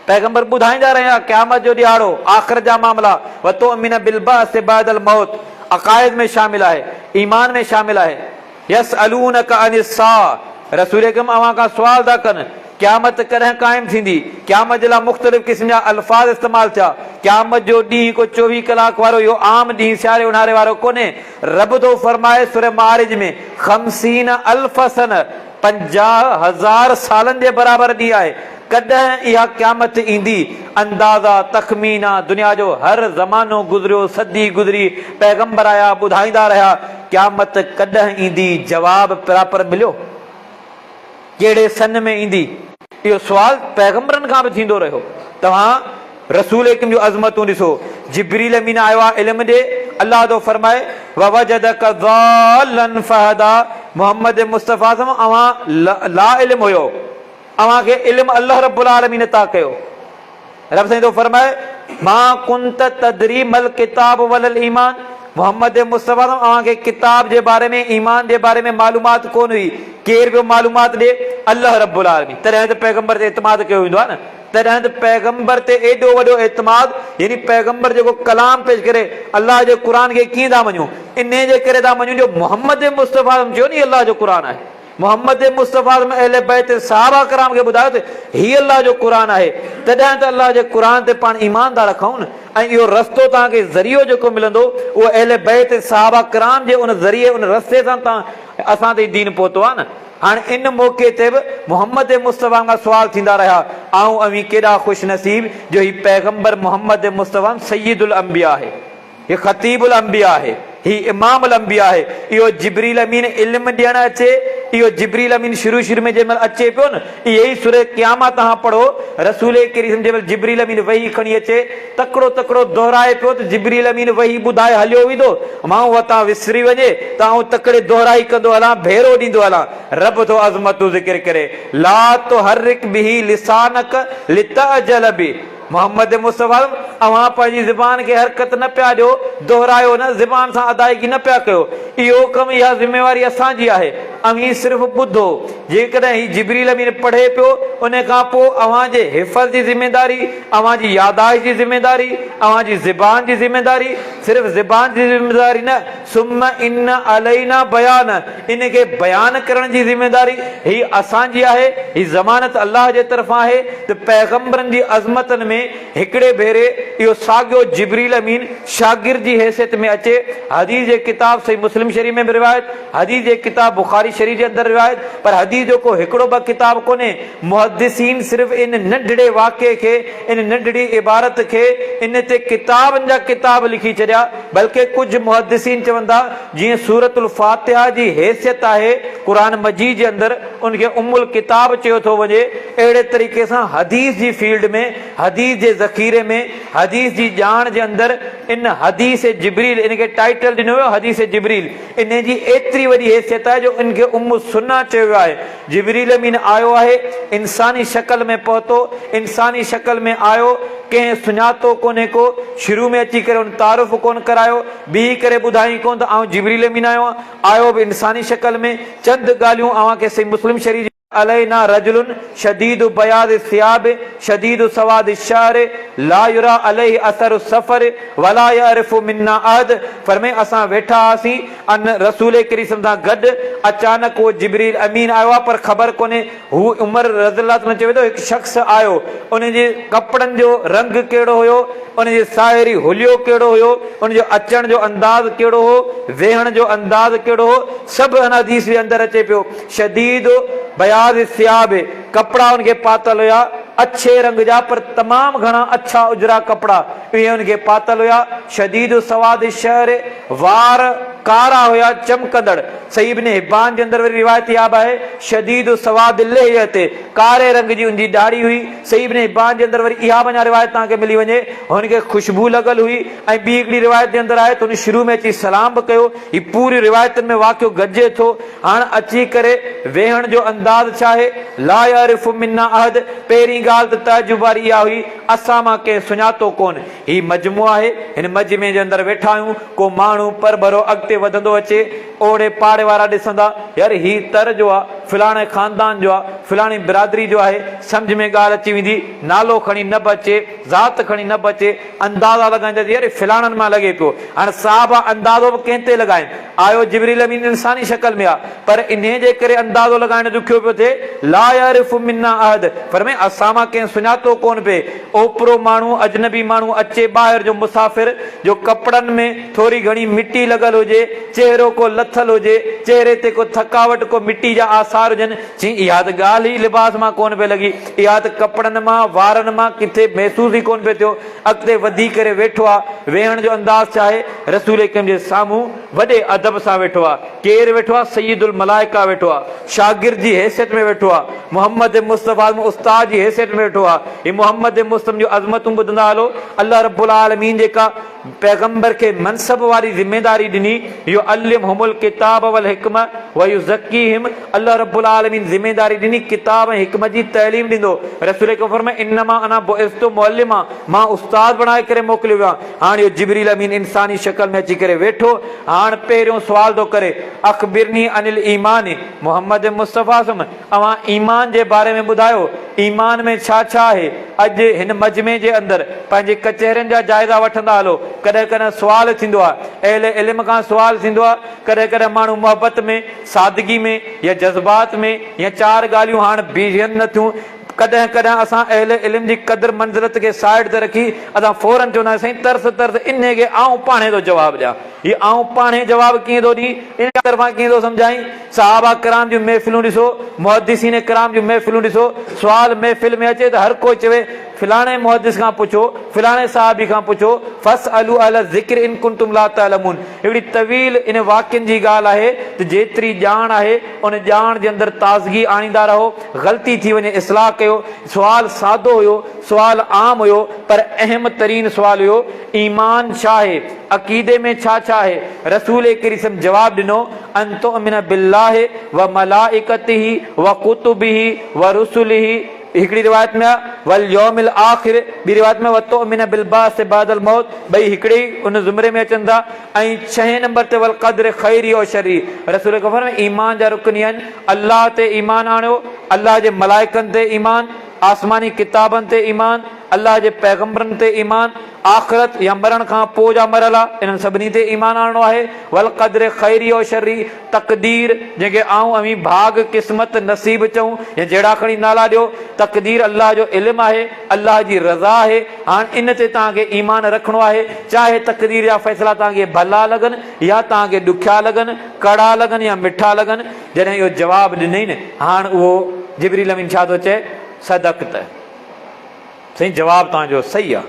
پيغمبر ٻڌائيندا رهيا قيامت جو ڏهاڙو، آخرت جا معاملا، وتؤمن بالبعث بعد الموت عقائد ۾ شامل آهي، ايمان ۾ شامل آهي. يسألونک عن الساعة رسول اڪرم اوهان کان سوال ٿا ڪن قيامت ڪڏهن قائم ٿيندي؟ قيامت جي لاء مختلف قسم جا الفاظ استعمال ٿيا. قيامت جو ڏينهن ڪو چوويهه ڪلاڪ وارو اهو عام ڏينهن سياري اونهاري وارو ڪونهي. رب ٿو فرمائي سورة معارج ۾ خمسين الف سنة 50,000 سالن جي برابر ڏينهن آهي. ڪڏهن اها قيامت ايندي؟ اندازا، تخمينا، دنيا جو هر زمانو گذريو، صدي گذري، پيغمبر آيا، ٻڌائيندا رهيا، قيامت ڪڏهن ايندي؟ جواب پراپر مليو؟ ڪهڙي سن ۾ ايندي؟ اهو سوال پيغمبرن کان به ٿيندو رهيو. توهان رسول اڪرم جون عظمتون ڏسو، جبريل امين آيو آهي علم ڏي، الله ٿو فرمائي، ووجدک ضالا فهديٰ، محمد مصطفيٰ صلعم اوهان لا علم هيو، اوهان کي علم الله رب العالمين عطا ڪيو. رب سائين ٿو فرمائي، ما ڪنت تدري ما الڪتاب ولا الايمان، محمد مصطفيٰ صلعم اوهان کي ڪتاب جي باري ۾ ايمان جي باري ۾ معلومات ڪونه هئي، ڪير پيو معلومات ڏي؟ الله رب العالمين. تڏهن ته پيغمبر تي اعتماد ڪيو ويندو آهي نه، تڏهن ته پيغمبر تي ايڏو وڏو اعتماد يعني پيغمبر جيڪو ڪلام پيش ڪري الله جي قرآن کي ڪيئن ٿا مڃون؟ انهي جي ڪري ٿا مڃون جو محمد مصطفيٰ صلعم چيو نه هي الله جو قرآن آهي. محمد مصطفيٰ صلعم اهل بيت ۽ صحابه ڪرام کي ٻڌايو ته هي الله جو قرآن آهي، تڏهن ته الله جي قرآن تي پاڻ ايمان ٿا رکون نه ۽ اهو رستو توهان کي ذريعو جيڪو ملندو اهو اهل بيت ۽ صحابه ڪرام جي ان ذريعي ان رستي سان توهان اسان تائين دين پهتو آهي نه. هاڻ ان موقعي تي به محمد مصطفيٰ کان سوال ٿيندا رهيا، آئون اوهين ڪيڏا خوش نصيب جو هي پيغمبر محمد مصطفيٰ سيد الانبياء آهي. هي خطيب الانبياء آهي، هي امام الانبياء آهي، اهو جبريل امين علم ڏيڻ اچي، اهو جبريل امين شروع شروع ۾ جنهن مهل اچي پيو نه، اهي ئي سورة قيامه توهان پڙهو، رسول ڪريم جنهن مهل جبريل امين وحي کڻي اچي، تڪڙو تڪڙو دهرائي پيو ته جبريل امين وحي ٻڌائي هليو ويندو، مائون وتان وسري وڃي ته آئون تڪڙي دهرائي ڪندو هلان، ڀيرو ڏيندو هلان، رب ٿو عظمتون ذڪر ڪري، لا تحرڪ به لسانک لتعجل به. محمد مصطفيٰ اوهان پنهنجي زبان کي حرڪت نه پيا ڏيو، دهرايو نه، زبان سان ادائگي نه پيا ڪيو، اهو ڪم، اها ذميواري اسان جي آهي، اوهين صرف ٻڌو، جيڪڏهن هي جبريل امين پڙهي پيو، ان کان پوء اوهان جي حفظ جي ذميداري، اوهان جي ياداشت جي ذميداري، اوهان جي زبان جي ذميداري، صرف زبان جي ذميداري نه، ثم ان علينا بيان، ان کي بيان ڪرڻ جي ذميداري هي اسان جي آهي، هي ضمانت الله جي طرفان آهي ته پيغمبرن جي عظمتن ۾ هڪڙي ڀيري اهو ساڳيو جبريل امين شاگرد جي حيثيت ۾ اچي، حديث جي ڪتاب صحيح مسلم شريف ۾ به روايت، حديث جي ڪتاب بخاري شريف جي اندر روايت، پر حديث جو ڪو هڪڙو به ڪتاب ڪونهي، محدثين صرف ان ننڍڙي واقعي کي، ان ننڍڙي عبارت کي، ان تي ڪتابن جا ڪتاب لکي ڇڏيا، بلڪه ڪجهه محدثين چون ٿا جيئن سورة الفاتحه جي حيثيت آهي قرآن مجيد جي اندر ان کي ام الڪتاب چيو ٿو وڃي، اهڙي طريقي سان حديث جي فيلڊ ۾ حديث جي ذخيري ۾ حديث جي ڄاڻ جي اندر ان حديث جبريل ان کي ٽائيٽل ڏنو ويو حديث جبريل انهي جي ايتري وڏي حيثيت آهي جو ان کي ام السنه چيو ويو آهي. جبريل امين آيو آهي، انساني شڪل ۾ پهتو، انساني شڪل ۾ آيو، ڪنهن سڃاتو ڪونهي ڪو، شروع ۾ اچي ڪري ان تعارف ڪونه ڪرايو، بيهي ڪري ٻڌايائين ڪونه ته آئون جبريل امين آيو آهيان، آيو به انساني شڪل ۾، چند ڳالهيون اوهان کي صحيح مسلم شريف جي. علينا رجل شديد بياض الثياب شديد سواد الشعر لا يريٰ عليه اثر السفر ولا يعرف منا احد فرمائي اسان ويٺا هئاسين ان رسول ڪريم صلعم سان گڏ اچانڪ اهو جبريل امين آيو آهي پر خبر ڪونهي هو عمر رضي الله تعالٰي چوي ٿو هڪ شخص آيو ان جي ڪپڙن جو رنگ ڪهڙو هيو ان جي ظاهري حليو ڪهڙو هيو ان جو اچڻ جو انداز ڪهڙو هو ويهڻ جو انداز ڪهڙو هو سڀ ان حديث جي اندر اچي پيو شديد بياض الثياب ڪپڙا ان کي پاتل هيا اڇي رنگ جا پر تمام گهڻا اڇا اجرا ڪپڙا اهي ان کي پاتل هيا شديد سواد الشعر وار ڪارا هيا چمڪندڙ. صحيح ابن حبان جي اندر وري روايت اها به آهي، شديد سواد اللحية، ڪاري رنگ جي ان جي ڏاڙهي هئي. صحيح ابن حبان جي اندر وري اها به اڃا روايت توهان کي ملي وڃي، هن کي خوشبو لڳل هئي ۽ ٻي هڪڙي روايت جي اندر آهي ته هن شروع ۾ اچي سلام به ڪيو. هي پوري روايتن ۾ واقعو گڏجي ٿو. هاڻ اچي ڪري ويهڻ جو انداز ڇا آهي؟ لا يعرف منا احد، پهرين ڳالهه ته تعجب واري اها هئي، اسان مان ڪنهن سڃاتو ڪونه. هي مجمعو آهي، هن مجمعي جي اندر ويٺا آهيون، ڪو ماڻهو پرڀرو اڳتي وڌندو اچي، اوڙي پاڙي وارا ڏسندا، يار هي تر جو آ، فلاڻي خاندان جو آ، فلاڻي برادري جو آهي، سمجهه ۾ ڳالهه اچي ويندي، نالو کڻي نه به اچي، ذات کڻي نه به اچي، اندازا لڳائيندا ته يار هي فلاڻن مان لڳي پيو. هاڻ صحابه اندازو به ڪنهن تي لڳائين؟ آيو جبريل امين انساني شڪل ۾ آ، پر انهيء جي ڪري اندازو لڳائڻ ڏکيو پيو ٿئي، لا يعرف منا احد، فرمائين اسان مان ڪنهن سڃاتو ڪونه پئي، اوپرو ماڻهو، اجنبي ماڻهو اچي ٻاهر جو مسافر، جو ڪپڙن ۾ ٿوري گهڻي مٽي لڳل هجي، چهرو ڪو لٿل هجي، چهري تي ڪو ٿڪاوٽ ڪو مٽي جا آثار هجن، چيائين اها ته ڳالهه ئي لباس مان ڪونه پئي لڳي، اها ته ڪپڙن مان، وارن مان ڪٿي محسوس ئي ڪونه پئي ٿيو، اڳتي وڌي ڪري ويٺو آ، ويهڻ جو انداز ڇا آهي؟ رسول اڪرم جي سامهون وڏي ادب سان ويٺو آ، ڪير ويٺو آ؟ سيد الملائڪه ويٺو آ، شاگرد جي حيثيت ۾ ويٺو آ، محمد مصطفيٰ استاد جي حيثيت ۾ ويٺو آ، هي محمد مصطفيٰ جون عظمتون ٻڌندا هلو، الله رب العالمين جيڪا پيغمبر کي منصب واري ذميداري ڏني، يعلمهم الڪتاب والحڪمة ويزڪيهم، الله رب العالمين ذميداري ڏني ڪتاب ۽ حڪمت جي تعليم ڏيندو، رسول اڪرم فرمايو، انما انا بعثت معلما، مان استاد بڻائي ڪري موڪليو ويو آهيان، هاڻ اهو جبريل امين انساني شڪل ۾ اچي ڪري ويٺو، هاڻ پهريون سوال ٿو ڪري، اخبرني عن الايمان، محمد مصطفيٰ صه اوهان ايمان جي باري ۾ ٻڌايو، ايمان ۾ ڇا ڇا آهي؟ اڄ هن مجمعي جي اندر پنهنجي ڪچهرين جا جائزا وٺندا هلو، ڪڏهن ڪڏهن سوال ٿيندو آهي، اهل علم کان سوال ٿيندو آهي، ڪڏهن ڪڏهن ماڻهو محبت ۾، سادگي ۾ يا جذبات ۾ يا چار ڳالهيون هاڻ بيهن نه ٿيون، ڪڏهن ڪڏهن اسان اهل علم جي قدر منزلت کي سائيڊ تي رکي اسان فورن چوندا آهيون سائين ترس ترس انهي کي آئون پاڻهي ٿو جواب ڏيان. هي آئون پاڻهي جواب ڪيئن ٿو ڏين، ان طرفان ڪيئن ٿو سمجهائين. صحابه ڪرام جون محفلون ڏسو، محدثين ڪرام جون محفلون ڏسو، سوال محفل ۾ اچي ته هر ڪو چوي فلاڻي محدث کان پڇو، فلاڻي صحابي کان پڇو، فاسئلوا اهل الذڪر ان ڪنتم لا تعلمون. هڪڙي طويل ان واقعن جي ڳالهه آهي ته جيتري ڄاڻ آهي ان ڄاڻ جي اندر تازگي آڻيندا رهو، غلطي ٿي وڃي اصلاح ڪيو، سوال سادو هيو، سوال عام هيو پر اهم ترين سوال هيو، ايمان ڇا آهي؟ عقيدي ۾ ڇا ڇا آهي؟ رسول ڪريم صلعم جواب ڏنو، ان تؤمن بالله وملائڪته وڪتبه ورسله هڪڙي روايت ۾ آهي واليوم الاخر ٻي روايت ۾ وتؤمن بالبعث بعد الموت ٻئي هڪڙي ئي ان زمري ۾ اچن ٿا ۽ ڇهين نمبر تي والقدر خيره و شره رسول ڪريم فرمايو ايمان جا رڪن هي آهن الله تي ايمان آڻيو الله جي ملائڪن تي ايمان آسماني ڪتابن تي ايمان، الله جي پيغمبرن تي ايمان، آخرت يا مرڻ کان پوء جا مرحلا، انهن سڀني تي ايمان آڻڻو آهي، والقدر خيره و شره، تقدير، جنهن کي آئون اوهين ڀاڳ، قسمت، نصيب چئون يا جهڙا کڻي نالا ڏيو، تقدير الله جو علم آهي، الله جي رضا آهي، هاڻ ان تي توهان کي ايمان رکڻو آهي، چاهي تقدير جا فيصلا توهان کي ڀلا لڳن يا توهان کي ڏکيا لڳن، ڪڙا لڳن يا مٺا لڳن، جڏهن اهو جواب ڏنئين، هاڻ اهو جبريل امين ڇا ٿو چئي؟ صدقت. سائين جواب توهان جو صحيح آ.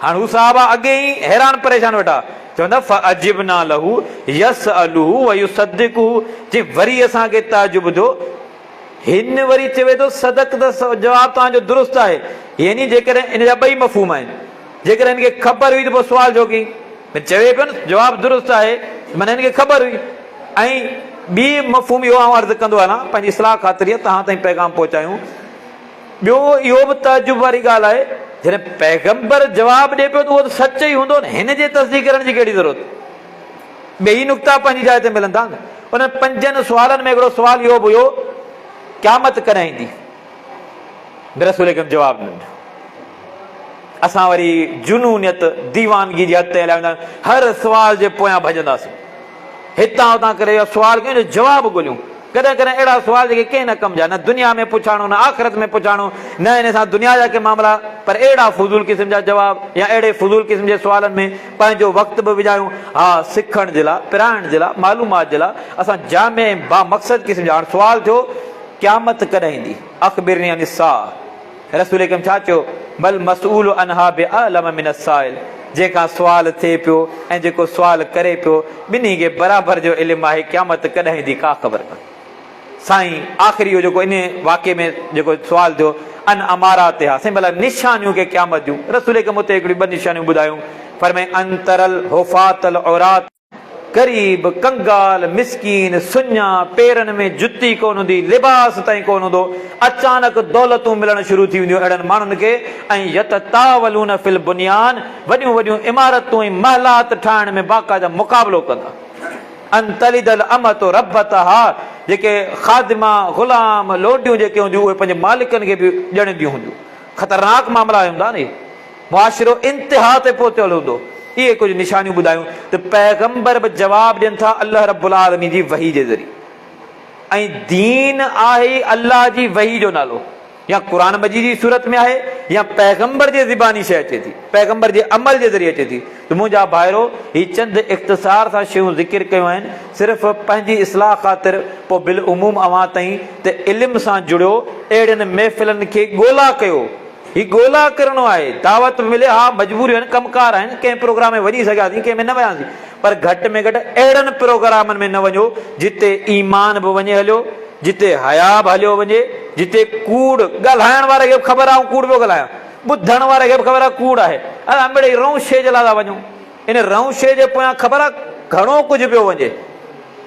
هاڻ هو صحابه اڳي ئي حيران پريشان ويٺا. چون ٿا فعجبنا له يسأله ويصدقه چي وري اسان کي تعجب ٿيو. هن وري چوي ٿو صدقت جواب توهان جو درست آهي. يعني جيڪڏهن ان جا ٻئي مفهوم آهن. جيڪڏهن هن کي خبر هئي ته پوء سوال ڇو ڪيائين؟ چوي پيو نه جواب درست آهي معنيٰ هن کي خبر هئي. ۽ ٻي مفهوم اهو آئون عرض ڪندو هلان پنهنجي اصلاح خاطر يا توهان تائين پيغام پهچايون. ٻيو اهو به تعجب واري ڳالهه آهي جڏهن پيغمبر جواب ڏئي پيو ته اهو ته سچ ئي هوندو نه هن جي تصديق ڪرڻ جي ڪهڙي ضرورت. ٻئي نقطا پنهنجي جاء تي ملن ٿا نه. انهن پنجن سوالن ۾ هڪڙو سوال اهو به هيو قيامت ڪڏهن ايندي؟ رسول اڪرم جواب نه ڏنو. اسان وري جنونيت، ديوانگي جي حد تائين هليا ويندا آهيون. هر سوال جي پويان ڀڄنداسين. هتان هتان ڪري اهو سوال ڪيون جو جواب ڳوليون. ڪڏهن ڪڏهن اهڙا سوال جيڪي ڪنهن نه ڪم جا، نه دنيا ۾ پڇاڻو، نه آخرت ۾ پڇاڻو، نه ان سان دنيا جا ڪي معاملا، پر اهڙا فضول قسم جا جواب يا اهڙي فضول قسم جي سوالن ۾ پنهنجو وقت به وڃايون. ها سکڻ جي لاء، پرائڻ جي لاء، معلومات جي لاء اسان جامع ۽ بامقصد قسم جا هاڻ سوال ٿيو قيامت ڪڏهن ايندي؟ اخبرني عن الساعه. رسول اڪرم ڇا چيو؟ ما المسئول عنها باعلم من السائل جنهن کان سوال ٿئي پيو ۽ جيڪو سوال ڪري پيو ٻنهي کي برابر جو علم آهي قيامت ڪڏهن ايندي ڪا خبر ڪانهي. سائين آخر اهو جيڪو انهي واقعي ۾ جيڪو سوال ٿيو عن اماراتها سائين ڀلا نشانيون ڪي قيامت جون رسول اڪرم اتي هڪڙيون ٻه نشانيون ٻڌايون فرمائين ان تري الحفاة العراة غريب، ڪنگال، مسڪين، سڃا، پيرن ۾ جتي ڪونه هوندي، لباس تائين ڪونه هوندو، اچانڪ دولتون ملڻ شروع ٿي وينديون اهڙن ماڻهن کي ۽ يتطاولون في البنيان وڏيون وڏيون عمارتون ۽ محلات ٺاهڻ ۾ باقاعده مقابلو ڪندا. ان تلد الامة ربتها جيڪي خادمه، غلام، لونڊيون جيڪي هونديون اهي پنهنجي مالڪن کي به ڄڻينديون هونديون. خطرناڪ معاملا هوندا نه اهي. معاشرو انتها تي پهتل هوندو. اهي ڪجهه نشانيون ٻڌايون ته پيغمبر به جواب ڏين ٿا الله رب العالمين جي وحي جي ذريعي ۽ دين آهي ئي الله جي وحي جو نالو يا قرآن مجيد جي صورت ۾ آهي يا پيغمبر جي زباني شيء اچي ٿي پيغمبر جي عمل جي ذريعي اچي ٿي ته منهنجا ڀائرو هي چند اختصار سان شيون ذڪر ڪيون آهن صرف پنهنجي اصلاح خاطر پوء بالعموم اوهان تائين ته علم سان جڙيو اهڙين محفلن کي ڳولا ڪيو هي ڳولا ڪرڻو آهي، دعوت به ملي، ها مجبوريون آهن، ڪم ڪار آهن، ڪنهن پروگرام ۾ وڃي سگهياسين، ڪنهن ۾ نه وياسين، پر گهٽ ۾ گهٽ اهڙن پروگرامن ۾ نه وڃو جتي ايمان به وڃي هليو، جتي حياء به هليو وڃي، جتي ڪوڙ ڳالهائڻ واري کي به خبر آهي آئون ڪوڙ پيو ڳالهايان، ٻڌڻ واري کي به خبر آهي ڪوڙ آهي، اسان مڙئي رئون شيء جي لاء ٿا وڃون، ان رئون شيء جي پويان خبر آهي گهڻو ڪجهه پيو وڃي.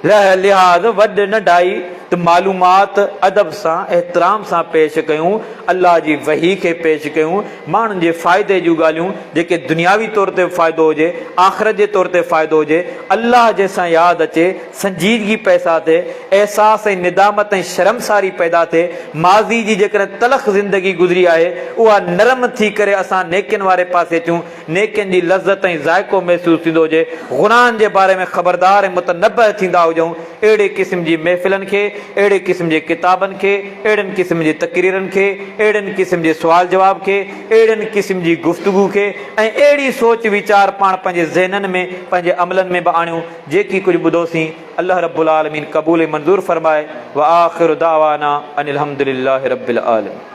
لهه لحاظ وڏ ننڍائي ته معلومات ادب سان احترام سان پيش ڪيون، الله جي وحي کي پيش ڪيون، ماڻهن جي فائدي جون ڳالهيون جيڪي دنياوي طور تي به فائدو هجي، آخرت جي طور تي فائدو هجي، الله جنهن سان ياد اچي، سنجيدگي پيسا ٿئي، احساس ۽ ندامت ۽ شرمساري پيدا ٿئي، ماضي جي جيڪڏهن تلخ زندگي گذري آهي، اها نرم ٿي ڪري اسان نيڪين واري پاسي اچون، نيڪين جي لذت ۽ ذائقو محسوس ٿيندو هجي، گناهن جي باري ۾ خبردار ۽ متنبه ٿيندا هجون، اهڙي قسم جي محفلن کي، اهڙي قسم جي ڪتابن کي، اهڙن قسم جي تقريرن کي، اهڙن قسم جي سوال جواب کي، اهڙن قسم جي گفتگو کي ۽ اهڙي سوچ ويچار پاڻ پنهنجي ذهنن ۾ پنهنجي عملن ۾ به آڻيون، جيڪي ڪجهه ٻڌوسين الله رب العالمين قبول ۽ منظور فرمائي، وآخر دعوانا ان الحمدلله رب العالمين.